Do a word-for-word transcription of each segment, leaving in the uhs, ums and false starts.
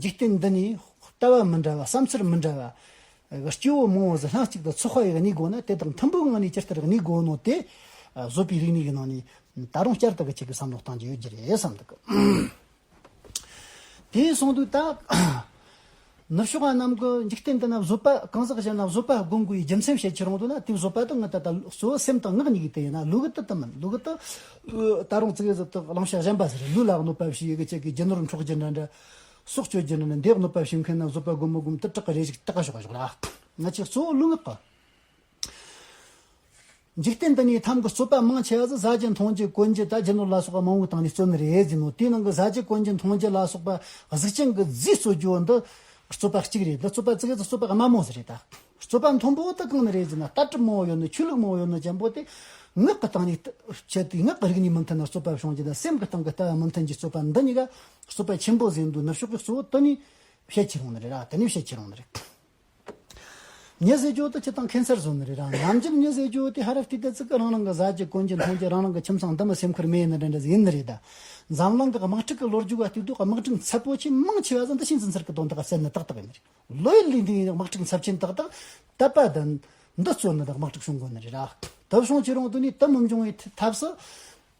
འཇིག་རྟེན་འདི་ནས་ལྟ་བ་མི་འདྲ་བ། བསམ་ཚུལ་མི་འདྲ་བ། སྐྱེ་བོ་མང་བོ་ཟིག་ལྷན་ཅིག་ཏུ་ཚོགས་པ་ཡི་གནས་དགོས་ན། དེ་དག་མཐུན་པོའི་ངང་ནས་ཇི་ལྟར་གནས་དགོས་ནོ་དེ། བཟོད་པའི་རིག་གནས་ཀྱི་ནང་ནས་ད་རུང་བསྐྱར་དུ་གི་ཅིག་གི་བསམ་བློ་གཏང་རྒྱུ་ཡོད་རྒྱུ་རེད་བསམ་འདུག་གི། དེ་སོང་དུས་ད། ནུབ་ཕྱོགས་པ་རྣམས་ཀྱི་འཇིག་རྟེན་འདི་ན་བཟོད་པ། གང་ཟག་གཞན་ལ་བཟོད་པ་སྒོམ་དགོས་པའི་རྒྱུ་མཚན་བཤད་ཁྱེར་འོང་དུས་ན། དེ་བཟོད་པ་དང་ངི་ད་ལྟ་གཙོ་བོ་སེམས་དང་ངག་གཉིས་ཀྱི་དེ་ཡིན་ན། ལུས་ཀྱི་དེ་དེ་མིན། ལུས་ཀྱི་དེ་ད་རུང་ཙི་གེ་ཟིག་དེ་གླེང་བྱ་གཞན་པ་ཟེར། ལུས་ལ་གནོད་པ་བྱེད་ཡི་གི་ཅིག་གི་རྒྱུ་ནོར་འཕྲོག་རྒྱུ་འདྲ་འདྲ། སྲོག་གཅོད་རྒྱུ་འདྲ་འདྲ། འདི་གནོད་པ་བྱེད་མཁན་ན་བཟོད་པ་སྒོམ་མི་སྒོམ་དེ་དྲག་གི་རེ་ཞིག་དྲག་ག་ཞོག་ཞོག་ར། ང་ཅིག་གཙོ་བོ་ལུས་ངག་གི། འཇིག་རྟེན་འདི་ནས་ཐམ་གྱི་རྩོད་པ་མང་ཆེ་བ་ཟིག་ཟ་རྒྱུ་འཐུང་རྒྱུ་གོན་རྒྱུ་ད་རྒྱུ་ནོར་ལ་སོགས་པ་མང་བོའི་སྟེང་ནས་རྩོད་ནི་རེད་ཟེར་ནོ། དེའི་ནང་གི་ཟ་རྒྱུ་གོན་རྒྱུ་འཐུང་རྒྱུ་ལ་སོགས་པ་གཟུགས་ཅན་གྱི་རྫས་རྩོད་རྒྱུ་འདི་རྩོད་པ་གཅིག་རེད། འདི་རྩོད་པ་ཙི་གེ་ཟིག་རྩོད་པ་དམའ་མོ་ཟིག་རེད་ད། རྩོད་པ་མཐོན་པོ་དེ་གང་ནི་རེད་ཟེར་ན། ལྟ་གྲུབ་མང་བོ་ཡོད་ནི། ཆོས་ལུགས་མང་བོ་ཡོད་ནི་ཅན་པོ་དེ། ངག་གི་སྟེང་ནས་བཤད་དུས་ངག་གི་རིག་གནས་མི་མཐུན་ན་རྩོད་པ་བྱུང་རྒྱུ་དང་། སེམས་ཀྱི་སྟེང་གི་ལྟ་བ་མི་མཐུན་གྱི་རྩོད་པ། འདི་གཉིས་ཀ་རྩོད་པ་ཆེན་པོ་ཟེར་འདུག། ནུབ་ཕྱོགས་ཀྱི་གཙོ་བོ་དེ་ནས་བཤད་ཁྱེར་འོང་ནི་རེད་ར། དེ་ནས་བཤད་ཁྱེར་འོང་ནི་རེད། མྱི་ཟེར་རྒྱུ་དེ་སྤྱིར་བཏང་ཁེན་སར་བཟོ་ནི་རེད་ར། ནམ་རྒྱུན་མྱི་ཟེར་རྒྱུ་དེ་ཧ་ར་ཏི་ཏ་ཙི་གི་རང་རང་གི་ཟ་རྒྱུ་གོན་རྒྱུ་འཐུང་རྒྱུ། རང་རང་གི་ཁྱིམ་ཚང་འདི་མི་སེམས་ཁུར་མེད་ནི་འདྲ་འདྲ་ཟིག་ཡིན་ནི་རེད་ད། འཛམ་གླིང་གི་དམག་འཁྲུག་གི་ལོ་རྒྱུས་བ་བལྟས་དུས། དམག་འཁྲུག་ཚབས་པོ་ཆེ་མང་ཆེ་བ་ཟིག་འདི་ཤིན་ཙི་ཚར་གི་དོན་དག་ག་བསལ་ནི་ཏག་ཏག་ཡིན་ནི་རེད། ལོ་ཡི་ལས་འདི་དམག་འཁྲུག་ཚབས་ཆེན་ཏག་ཏག་དད་པ་དང་འདི་རྩོད་ནི་དང་དམག་འཁྲུག་བྱུང་དགོས་ནི་རེད་ར། དེ་བྱུང་ཁྱེར་འོང་དུས་ནས་དེ་མི་འབྱུང་བའི་ཐབས་སུ།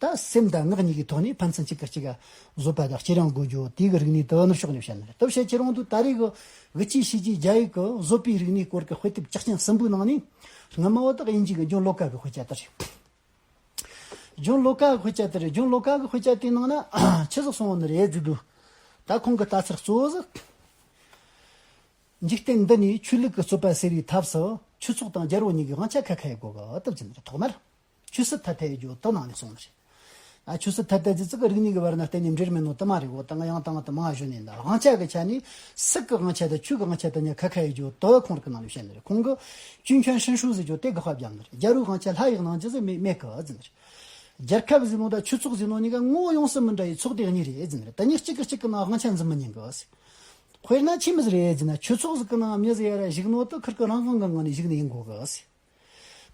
ད་སེམས་དང་ངག་གཉིས་ཀྱི་ཐོག་ནས་ཕན་ཚུན་གཅིག་གིས་གཅིག་ག་བཟོད་པ་དང་བརྩེ་རང་དགོས་རྒྱུ། དེ་གི་རིག་གནས་དེ་ནུབ་ཕྱོགས་ནས་བཤད་ནི་རེད། དེ་བཤད་ཁྱེར་འོང་དུས་ད་རེས་ཀྱི་དབུས་སྤྱི་བྱས་རྗེས་རྒྱ་ཡིག་གི་བཟོད་པའི་རིག་གནས་སྐོར་གྱི་དཔེ་དེབ་བཅུ་ཆེན་གསུམ་པོའི་ནང་ནས། སྔ་མ་བོ་དག་དབྱིན་ཇི་གི་ཇོན་ལོ་ཀ་གི་དཔེ་ཆ་དེ་རེད། ཇོན་ལོ་ཀ་གི་དཔེ་ཆ་དེ་རེད། ཇོན་ལོ་ཀ་གི་དཔེ་ཆ་དེའི་ནང་ན་ཆི་ཟིག་གསུངས་ཡོད་ནི་རེད་ཟེར་དུས། ད་ཁོང་གི་ལྟ་ཚུལ་གཙོ་བོ་ཟིག། འཇིག་རྟེན་འདི་ནས་ཆོས་ལུགས་ཀྱི་རྩོད་པ་སེལ་བའི་ཐབས་སུ་ཆོས་ཚོགས་དང་རྒྱལ་པོ་གཉིས་ཀྱི་དབང་ཆ་ཁ་ཁ་ཡེ་དགོས་གི་ལྟ་བུ་ཟིག་ནི་རེད། ཐོག་མར་ཆོས་སྲིད་ཐ་དད་ཡེ་རྒྱུ་དེ་ནང་ནས་གསུངས་ནི་རེད། ཨ། ཆོས་སྲིད་ཐ་དད་ཟེར་ཙི་གི་རིག་གནས་ཀྱི་བར་ན་གཏན་ནས་འབྲེལ་མེད་ནོ་དེ་མ་རེད་གོ། ད་ང་ཡང་ད་ང་དེ་མང་ཞུ་ནས་འདུག། དབང་ཆ་གི་ཆ་ནས་སྲིད་ཀྱི་དབང་ཆ་དང་ཆོས་ཀྱི་དབང་ཆ་དེ་གཉིས་ཁ་ཁ་ཡེ་རྒྱུ་དེ་ཁོང་རང་གི་ནང་ནས་བཤད་ནི་རེད། ཁོང་གིས་ཅུན་ཁྱོན་ཧྲིན་ཧྲུའུ་ཟེར་རྒྱུ་དེ་དགག་པ་བརྒྱབ་ནི་རེད། རྒྱལ་པོའི་དབང་ཆ་ལྷ་ཡི་གནང་རྒྱུ་ཟིག་མེད་མེད་གི་ཟེར་ནི་རེད། རྒྱལ་ཁབ་ཟེར་ནོ་དང་ཆོས་ཚོགས་ཟེར་ནོ་གཉིས་ཀ་ངོ་བོ་ཡོངས་སུ་མི་འདྲ་བའི་ཚོགས་སྡེ་གཉིས་རེད་ཟེར་ནི་རེད། དེ་གཉིས་གཅིག་གིས་གཅིག་གི་ནང་དབང་ཆ་འཛིན་མི་ཉན་གི་ཟེར། དཔེར་ན་ཆི་མོ་ཟིག་རེད་ཟེར་ན། ཆོས་ཚོགས་ཟིག་གི་ནང་མྱི་ཟིག་ཡར་ར་ཞུགས་ནོ་དེ་ཁིར་གི་རང་དབང་གི་ངང་ནས་ཞུགས་ནི་ཡིན་དགོས་གི་ཟེར།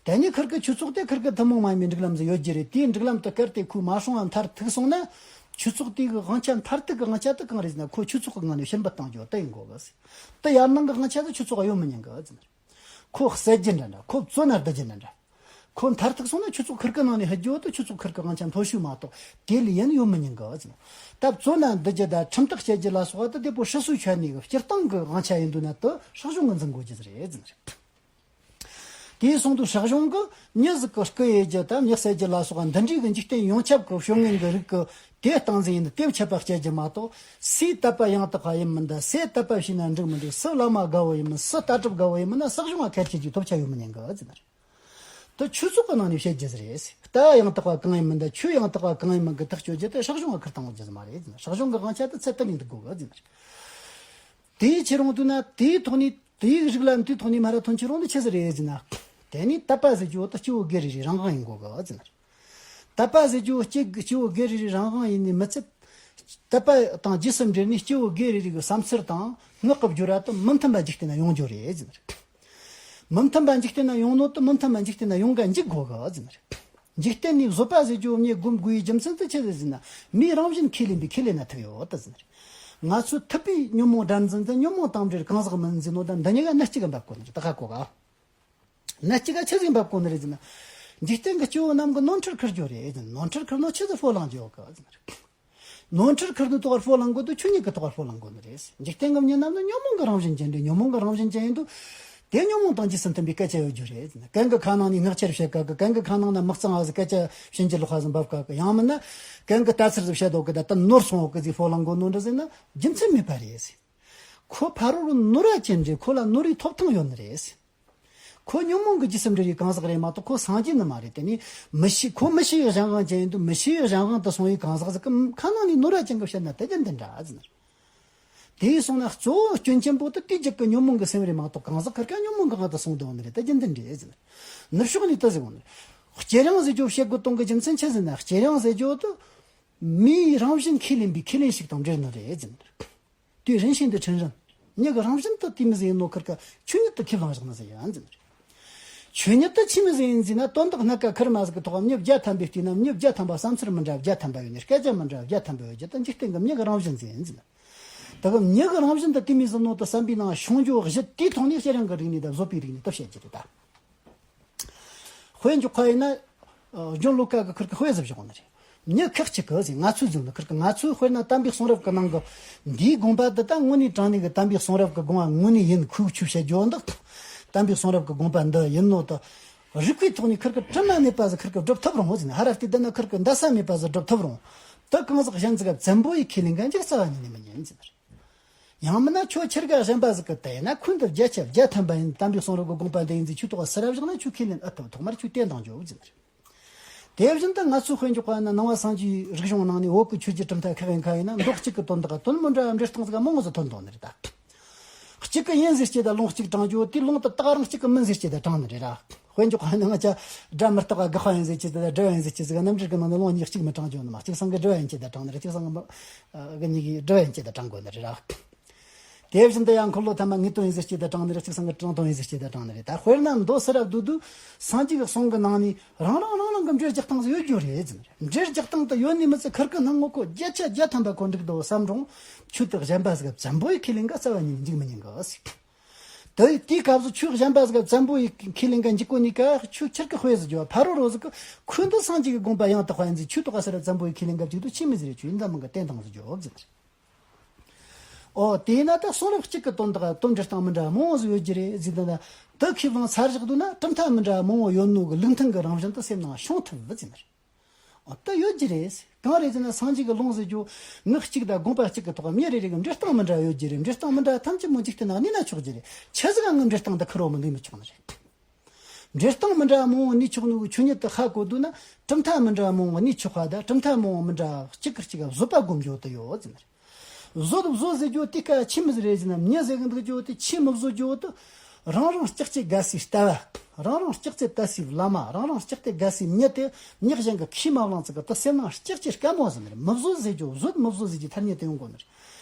དེ་ནས་ཁིར་གི་ཆོས་ཚོགས་དེ་ཁིར་གི་ཐུན་མོང་མ་ཡིན་པའི་སྒྲིག་ལམ་ཟིག་ཡོད་རྒྱུ་རེད། དེའི་སྒྲིག་ལམ་དེ་གལ་ཏེ་ཁོས་མ་སྲུང་བ་མཐར་ཐུག་སོང་ན། ཆོས་ཚོགས་དེ་གི་དབང་ཆ་མཐར་ཐུག་གི་དབང་ཆ་དེ་གང་རེད་ཟེར་ན། ཁོ་ཆོས་ཚོགས་གི་ངང་ནས་ཕྱིར་འབུད་གཏོང་རྒྱུ་དེ་ཡིན་དགོས་གི་ཟེར། དེ་ཡར་ནང་གི་དབང་ཆ་དེ་ཆོས་ཚོགས་ག་ཡོད་མི་ཉན་གི་ཟེར། ཁོ་བསད་རྒྱུ་འདྲ་འདྲ། ཁོ་བཙོན་ན་བསྡུ་རྒྱུ་འདྲ་འདྲ། ཁོ་མཐར་ཐུག་སོང་ན་ཆོས་ཚོགས་ཁིར་གི་ནང་ནས་ཕུད་རྒྱུ་དེ་ཆོས་ཚོགས་ཁིར་གི་དབང་ཆ་མཐོ་ཤོས་མ་གཏོགས་དེ་ལས་ཡན་ཡོད་མི་ཉན་གི་ཟེར། ད་བཙོན་ན་བསྡུ་རྒྱུ་དང་ཁྲིམས་ཐག་བཅད་རྒྱུ་ལ་སོགས་པ་དེ་དེ་པོ་སྲིད་སུའི་ཁྱོན་ནས་སྤྱིར་བཏང་གི་དབང་ཆ་ཡིན་དུས་ན། དེ་སྲིད་གཞུང་གིས་འཛིན་དགོས་རྒྱུ་རེད་ཟེར་ནི་རེད། དེ་སོང་དུས་སྲིད་གཞུང་གིས་མྱི་ཟིག་གི་རྐུ་ཡེ་རྒྱུ་དང་མྱི་བསད་རྒྱུ་ལ་སོགས་པ་འདི་འདྲའི་གི་འཇིག་རྟེན་ཡོངས་ཁྱབ་ཀྱི་སྤྱོད་ངན་གྱི་རིགས་ཀྱི་དེ་སྟངས་འཛིན་ཡིན་དུས་དེ་ཆད་པ་བཅད་རྒྱུ་མ་གཏོགས། སུའི་དད་པ་ཡང་དག་པ་ཡིན་མིན་དང་། སུས་དད་པ་བྱས་ན་འགྲིག་མི་འགྲིག། སུ་བླ་མ་དགའ་བོ་ཡིན་མིན། སུ་ལྟ་གྲུབ་དགའ་བོ་ཡིན་མིན་ན་སྲིད་གཞུང་ང་ཁེར་ཆད་ཀྱི་ཐོབ་ཆ་ཡོད་མི་ཉན་གི་ཟེར་ནི་རེད། དེ་ཆོས་ཚོགས་ཀྱི་ནང་ནས་བཤད་རྒྱུ་ཟིག་རེད། ལྟ་བ་ཡང་དག་པ་གང་ཡིན་མིན་དང་། ཆོས་ཡང་དག་པ་གང་ཡིན་མིན་གི་ཐག་གཅོད་རྒྱུ་དེ་སྲིད་གཞུང་ང་ཁུར་བཏང་དགོས་རྒྱུ་ཟིག་མ་རེད་ཟེར་ནི། སྲིད་གཞུང་གི་དབང་ཆ་དེ་ཚད་དེ་ནས་འདུག་དགོས་གི་ཟེར་ནི་རེད། དེའི་ཁྱེར་འོང་དུས་ན། དེའི་ཐོག་ནས། དེའི་རིགས་ལམ་དེའི་ཐོག་ནས་མ་ར་ཐོན་ཁྱེར་འོང་དུས་ཆི་ཟིག་རེད་ཟེར་ན། དེ་ནས་དད་པ་ཟེར་རྒྱུ་བོ་དེ་སྐྱེ་བོ་སྒེར་རེ་རེའི་རང་དབང་ཡིན་དགོས་གི་ཟེར་ནི་རེད། དད་པ་ཟེར་རྒྱུ་བོ་སྐྱེ་སྐྱེ་བོ་སྒེར་རེ་རེའི་རང་དབང་ཡིན་ནི་མི་ཚད། དད་པ་དང་རྗེས་སུ་འབྲེལ་ནས་སྐྱེ་བོ་སྒེར་རེ་རེ་གི་བསམ་ཚུལ་དང་ངག་གི་སྦྱོར་བ་དེ་མི་མཐུན་པ་འཇིག་རྟེན་ན་ཡོང་རྒྱུ་རེད་ཟེར་ནི་རེད། མི་མཐུན་པ་འཇིག་རྟེན་ན་ཡོང་ནོ་དེ་མི་མཐུན་པ་འཇིག་རྟེན་ན་ཡོང་ག་འཇུག་དགོས་གི་ཟེར་ནི་རེད། འཇིག་རྟེན་ནས་བཟོད་པ་ཟེར་རྒྱུ་བོ་མྱི་སྒོམ་དགོས་པའི་རྒྱུ་མཚན་དེ་ཆི་ཟིག་ཟེར་ན། མིའི་རང་བཞིན་ཁས་ལེན་པས་ཁས་ལེན་ན་ཐུག་ཡོད་དེ་ཟེར་ནི་རེད། ང་ཚོས་ཐུབ་པའི་ཉོན་མོངས་དགྲར་འཛིན་ཏེ། ཉོན་མོངས་དང་འབྲེལ་གང་ཟག་མིན་ཟེར་ནོ་དང་འདི་གཉིས་ཀ་གནད་གཅིག་ག་འབབ་གོ་ནི་རེད། ད་ཧ་གོ་ག། གནད་གཅིག་ག་ཆི་ཟིག་འབབ་གོ་ནི་རེད་ཟེར་ན། འཇིག་རྟེན་གྱི་སྐྱེ་བོ་རྣམས་ཀྱིས་ནོར་འཁྲུལ་འཁུར་རྒྱུ་རེད། ནོར་འཁྲུལ་འཁུར་ནོ་ཆི་ཟིག་ཕོ་ལང་རྒྱུ་ཡོད་གི་ཟེར་ནི་རེད། ནོར་འཁྲུལ་འཁུར་ནོའི་ཐོག་ཕོ་ལང་དགོས་དུས་ཆོས་ཉིད་ཀྱི་ཐོག་ཕོ་ལང་དགོས་ནི་རེད། འཇིག་རྟེན་གྱི་མྱི་རྣམས་ནི་ཉོན་མོངས་ཀྱི་རང་བཞིན་ཅན་རེད། ཉོན་མོངས་ཀྱི་རང་བཞིན་ཅན་ཡིན་དུས། དེ་ཉོན་མོངས་དང་རྗེས་སུ་མཐུན་པའི་སྐད་ཆ་ཡོད་རྒྱུ་རེད། གན་གི་ཁ་ནང་ནས་ངག་འཁྱལ་བཤད་དཀའ་གི། གན་གི་ཁ་ནང་ན་མི་གཙང་བ་ཟིག་སྐད་ཆ་བྱིན་གྱིས་རློག་པ་ཟིག་འབབ་དཀའ་གི། ཡང་མིན་ན་གན་གི་ལྟ་ཚུལ་ཟིག་བཤད་འདུག་གི། ད་ད་ནོར་སོང་འོག་གི་ཟིག་ཕོ་ལང་དགོས་ནོ་འདྲ་ཟེར་ན་རྒྱུ་མཚན་མེད་པ་རེད། ཁོ་ཕ་རོལ་ནོར་བ་ཅན་རེད། ཁོ་ལ་ནོར་བའི་ཐོབ་ཐང་ཡོད་ནི་རེད། ཁོ་ཉོན་མོངས་ཀྱི་རྗེས་སུ་འབྲེལ་བའི་གང་ཟག་རེད་མ་གཏོགས་ཁོ་སངས་རྒྱས་ནི་མ་རེད། དེ་ནས་མི་ཤེས། ཁོ་མི་ཤེས་པའི་གཞན་དབང་ཅན་ཡིན་དུས། མི་ཤེས་པའི་གཞན་དབང་དུ་སོང་བའི་གང་ཟག་ཟིག་གི་ཁ་ནང་ནས་ནོར་བ་ཅན་གྱིས་བཤད་ན་དེ་ཅི་འདི་འདྲ་ཟེར་ནི་རེད། དེ་སོང་ན་གཙོ་བོ་སྐྱོན་ཅན་པོ་དེ་དེའི་རྒྱུད་ཀྱི་ཉོན་མོངས་ཀྱི་སེམས་རེད་མ་གཏོགས། གང་ཟག་ཁེར་ཁ་ཉོན་མོངས་ཀྱི་དབང་དུ་སོང་བསྡད་ཡོད་ནི་རེད། དེ་ཅི་འདི་འདྲ་ཟེར་ནི་རེད། ནུབ་ཕྱོགས་ནས་དེ་ཟེར་གོ་ནི་རེད། གཅེས་རིང་ཟེར་རྒྱུ་བཤད་དགོས་དོན་གྱི་རྒྱུ་མཚན་ཆི་ཟེར་ན། གཅེས་རིང་ཟེར་རྒྱུ་དེ་མིའི་རང་བཞིན་ཁས་ལེན་པའི་ཁས་ལེན་ཞིག་དང་འབྲེལ་ནི་རེད་ཟེར་ནི་རེད། དེའི་རང་བཞིན་དེ་ཁྲིམས་རིན། མྱི་གི་རང་བཞིན་དུ་དེ་མི་ཟིག་ཡིན་ནོ་ཁེར་ཁ་ཆོས་ཉིད་དུ་ཁས་བླངས་བཞག་ནི་ཟིག་ཡིན་ཟེར་ནི་རེད། ཆོས་ཉིད་དུ་ཆི་མི་ཟིག་ཡིན་ཟེར་ན། དོན་དག་སྣ་ཁ་ཁེར་མ་ཟིག་གི་ཐོག་མྱི་བརྒྱ་ཐམ་པའི་སྟེང་ན་མྱི་བརྒྱ་ཐམ་པ་བསམ་ཚུལ་མི་འདྲ་བརྒྱ་ཐམ་པ་ཡོད་ནི། སྐད་ཆ་མི་འདྲ་བརྒྱ་ཐམ་པ་ཡོད་རྒྱུ་དེ་འཇིག་རྟེན་གྱི་མྱི་གི་རང་བཞིན་ཟིག་ཡིན་ཟེར་ནི། ད་གི་མྱི་གི་རང་བཞིན་དུ་དེ་མོ་ཟིག་ནོ་དེ་བསམ་པའི་ནང་བྱུང་རྒྱུ་བཞི་དེའི་ཐོག་ནས་བསྐྱེད་རིམ་གི་རིག་གནས་དང་བཟོད་པའི་རིག་གནས་དེ་བཤད་རྒྱུ་རེད་ད། དཔེ་འཇོག་པ་ཡིན་ན། ཨ། རྒྱུན་ལོ་ཀ་གི་ཁུར་གི་དཔེ་ཟིག་བཞག་ནི་རེད། མྱི་ཁག་ཅིག་གི་ཟིག་ང་ཚོའི་གཟུགས་ནི་ཁུར་གི་ང་ཚོའི་དཔེར་ན་དམ་པའི་གསུང་རབ་གི་ནང་གི་འདིའི་དགོངས་པ་འདི་ད་དངོས་གནས་དྲང་གནས་གི་དམ་པའི་གསུང་རབ་གི་དགོངས་པ་དངོས་གནས་ཡིན། ཁོས་ཆོས་བཤད་རྒྱུ་འདི་དམ་པའི་གསུང་རབ་གི་དགོངས་པ་འདི་ཡིན་ནོ་དེ། རིགས་པའི་ཐོག་ནས་ཁུར་གི་དྲི་མ་མེད་པ་ཟིག་ཁུར་གི་སྒྲུབ་ཐུབ་རུང་ཟིག་ཧ་ར་སྟེ་འདི་ན་ཁུར་གི་འདའ་ས་མེད་པ་ཟིག་སྒྲུབ་ཐུབ་རུང་། དེ་གང་ཟག་གཞན་ཟིག་ག་བཙན་པོ་ཡིས་ཁས་ལེན་ག་འཇུག་རྩ་བ་ཉིད་ནས་མི་ཉན་ཟིག་ནི་རེད། ཡང་མིན་ན་ཁྱོད་ཁྱེར་ག་གཞན་པ་ཟིག་གི་དེ་ཡིན་ན་ཁོས་འདི་བརྒྱ་ཆ་བརྒྱ་ཐམ་པ་ཡིན། དམ་པའི་གསུང་རབ་གི་དགོངས་པ་འདི་ཡིན་ཟིག་ཁྱོད་ཐོག་ཟེར་ར་བཞག་ན་ཁྱོད་ཁས་ལེན་ཨེ་ཐུབ། ཐོག་མར་ཁྱོད་བསྟེན་བཏང་རྒྱུ་ཟིག་ནི་རེད། དེ་བཞིན་དུ་ང་ཚོའི་དཔེ་འཇོག་པ་ན་ནང་པ་སངས་རྒྱས་རིག་གཞུང་ནང་ནས་བོད་ཀྱི་ཆོས་བརྒྱུད་གྲུབ་མཐའ་ཁག་ཡིན་ཁ་ཡིན་ན་མདོ་གཅིག་གི་དོན་དག་དོན་མི་འདྲ་བ་འགྲེལ་སྟངས་ཟིག་མང་བོ་ཟིག་ཐོན་བཏང་ནི་རེད་ད། གཅིག་གི་ཡིན་ཟེར་རྒྱུ་དང་ལུང་གཅིག་དྲངས་རྒྱུ་དེ་ལུང་དེ་དག་རང་གཅིག་གི་མིན་ཟེར་རྒྱུ་དང་དྲངས་ནི་རེད་ར། དཔེ་འཇོག་པ་ན་ང་ཅག་སྒྲ་མི་རྟག་པ་དགག་པ་ཡིན་ཟེར་རྒྱུ་དང་སྒྲུབ་པ་ཡིན་ཟེར་རྒྱུ་ཟིག་རྣམ་འགྲེལ་གྱི་ནང་ནས་ལུང་གཉིས་གཅིག་མི་དྲངས་རྒྱུ་ནི་མ། གཅིག་སང་གི་སྒྲུབ་པ་ཡིན་རྒྱུ་དང་དྲངས་ནི་རེད། གཅིག་སང་གི་མི་གི་སྒྲུབ་པ་ཡིན་རྒྱུ་དང་དྲངས་དགོས་ནི་རེད་ར། དེ་བཞིན་དུ་ཡང་འཁོར་ལོ་ཐ་མ་ངེས་དོན་ཡིན་ཟེར་རྒྱུ་དང་དྲངས་ནི་རེད། གཅིག་སང་གི་དྲང་དོན་ཡིན་ཟེར་རྒྱུ་དང་དྲངས་ནི་རེད། ད་དཔེར་ན་མདོ་སི་ར་བསྡུ་དུས་སངས་རྒྱས་ཀྱི་གསུང་གི་ནང་ནས་རང་རང་རང་རང་གི་འགྲེལ་རྒྱག་སྟངས་ཟིག་ཡོད་རྒྱུ་རེད་ཟེར་ནི་རེད། འགྲེལ་རྒྱག་སྟངས་དེ་ཡོད་ནི་མི་ཚད་ཁུར་གི་སྣང་ངོ་ཁོ་བརྒྱ་ཆ་བརྒྱ་ཐམ་པ་ཁོ་འགྲིག་འདུག་བསམ་རུང་ཁྱོད་དེ་གཞན་པ་ཟིག་ག་བཙན་པོ་ཡིས་ཁས་ལེན་ག་རྩ་བ་ཉིད་ནས་འཇུག་མི་ཉན་གི་ཟེར། དེ་དེའི་སྐབས་སུ་ཁྱོད་གཞན་པ་ཟིག་ག་བཙན་པོ་ཡིས་ཁས་ལེན་ག་འཇུག་གོ་ནི་ཀ་ཁྱོད་ཁྱེར་གི་དཔེ་ཟིག་རྒྱོབ། ཕ་རོ་རོ་ཟིག་གི་ཁོས་འདི་སངས་རྒྱས་ཀྱི་དགོངས་པ་ཡང་དག་པ་ཡིན་ཟེར། ཁྱོད་དོ་ག་ས་ར་བཙན་པོ་ཡིས་ཁས་ལེན་ག་འཇུག་དུས་ཆི་མི་ཟེར། ཁྱོད་ཡིན་ད་མིན་ག་བསྟན་བཏང་ཟིག་རྒྱོབ་ཟེར། ཨོ་དེས་ན་ད་གསུང་རབ་གཅིག་གི་དོན་དག་དོན་འགྲེལ་སྟངས་མི་འདྲ་མང་བོ་ཟིག་ཡོད་རྒྱུ་རེད་ཟེར། ད་ད་དེ་ཁས་བླངས་ཚར་བཞག་འདུག་ན་གྲུབ་མཐའ་མི་འདྲ་མང་བོ་ཡོད་ནོ་གི་ལུགས་མཐུན་གི་རང་བཞིན་དེ་སེམས་ནང་བྱུང་ཐུབ་བུ་ཟེར་ནི་རེད། ཨོ་ད་ཡོད་རྒྱུ་རེད། གང་རེད་ཟེར་ན་སངས་རྒྱས་ཀྱི་ལུང་ཟེར་རྒྱུ་ངག་གཅིག་དང་དགོངས་པ་གཅིག་གི་ཐོག་མི་རེ་རེ་གི་འགྲེལ་སྟངས་མི་འདྲ་ཡོད་རྒྱུ་རེད། འགྲེལ་སྟངས་མི་འདྲ་ཐམས་ཅད་མོ་འཇིག་རྟེན་ནང་གནས་ན་ཆོག་རྒྱུ་རེད། ཆི་ཟིག་ག་ངས་འགྲེལ་སྟངས་འདི་ཁུར་བོ་མི་འདུག་མི་ཆོག་ནི་རེད། འགྲེལ་སྟངས་མི་འདྲ་མང་བོ་གནས་ཆོག་ནོ་གི་ཆོས་ཉིད་དེ་ཧ་གོ་འདུག་ན་གྲུབ་མཐའ་མི་འདྲ་མང་བོ་གནས་ཆོག་པ་དང་གྲུབ་མཐའ་མང་བོ་མི་འདྲ་གཅིག་གིས་གཅིག་ག་བཟོད་པ་སྒོམ་རྒྱུ་དེ་ཡོད་ཟེར་ནི་རེད། བཟོད་བཟོད་ཟེར་རྒྱུ་དེ་ཀ་ཆི་མི་ཟིག་རེད་ཟེར་ན་མྱི་ཟེར་གི་འདུག་རྒྱུ་དེ་ཆི་མི་བཟོད་རྒྱུ་དེ། རང་རང་ལྕགས་ཀྱི་དགའ་སའི་ལྟ་བ། རང་རང་ལྕགས་ཀྱི་དད་སའི་བླ་མ། རང་རང་ལྕགས་ཀྱི་དགའ་སའི་མྱི་དེ་མྱི་གཞན་གི་ཁས་མ་བླངས་ཙི་གི་དེ་སེམས་ནང་ལྕགས་ཀྱི་དཀའ་མོ་ཟེར་ནི་རེད། མི་བཟོད་ཟེར་རྒྱུ་བཟོད་མི་བཟོད་ཟེར་རྒྱུ་ཐ་སྙད་དེ་ཡོང་དགོས་ནི་རེད།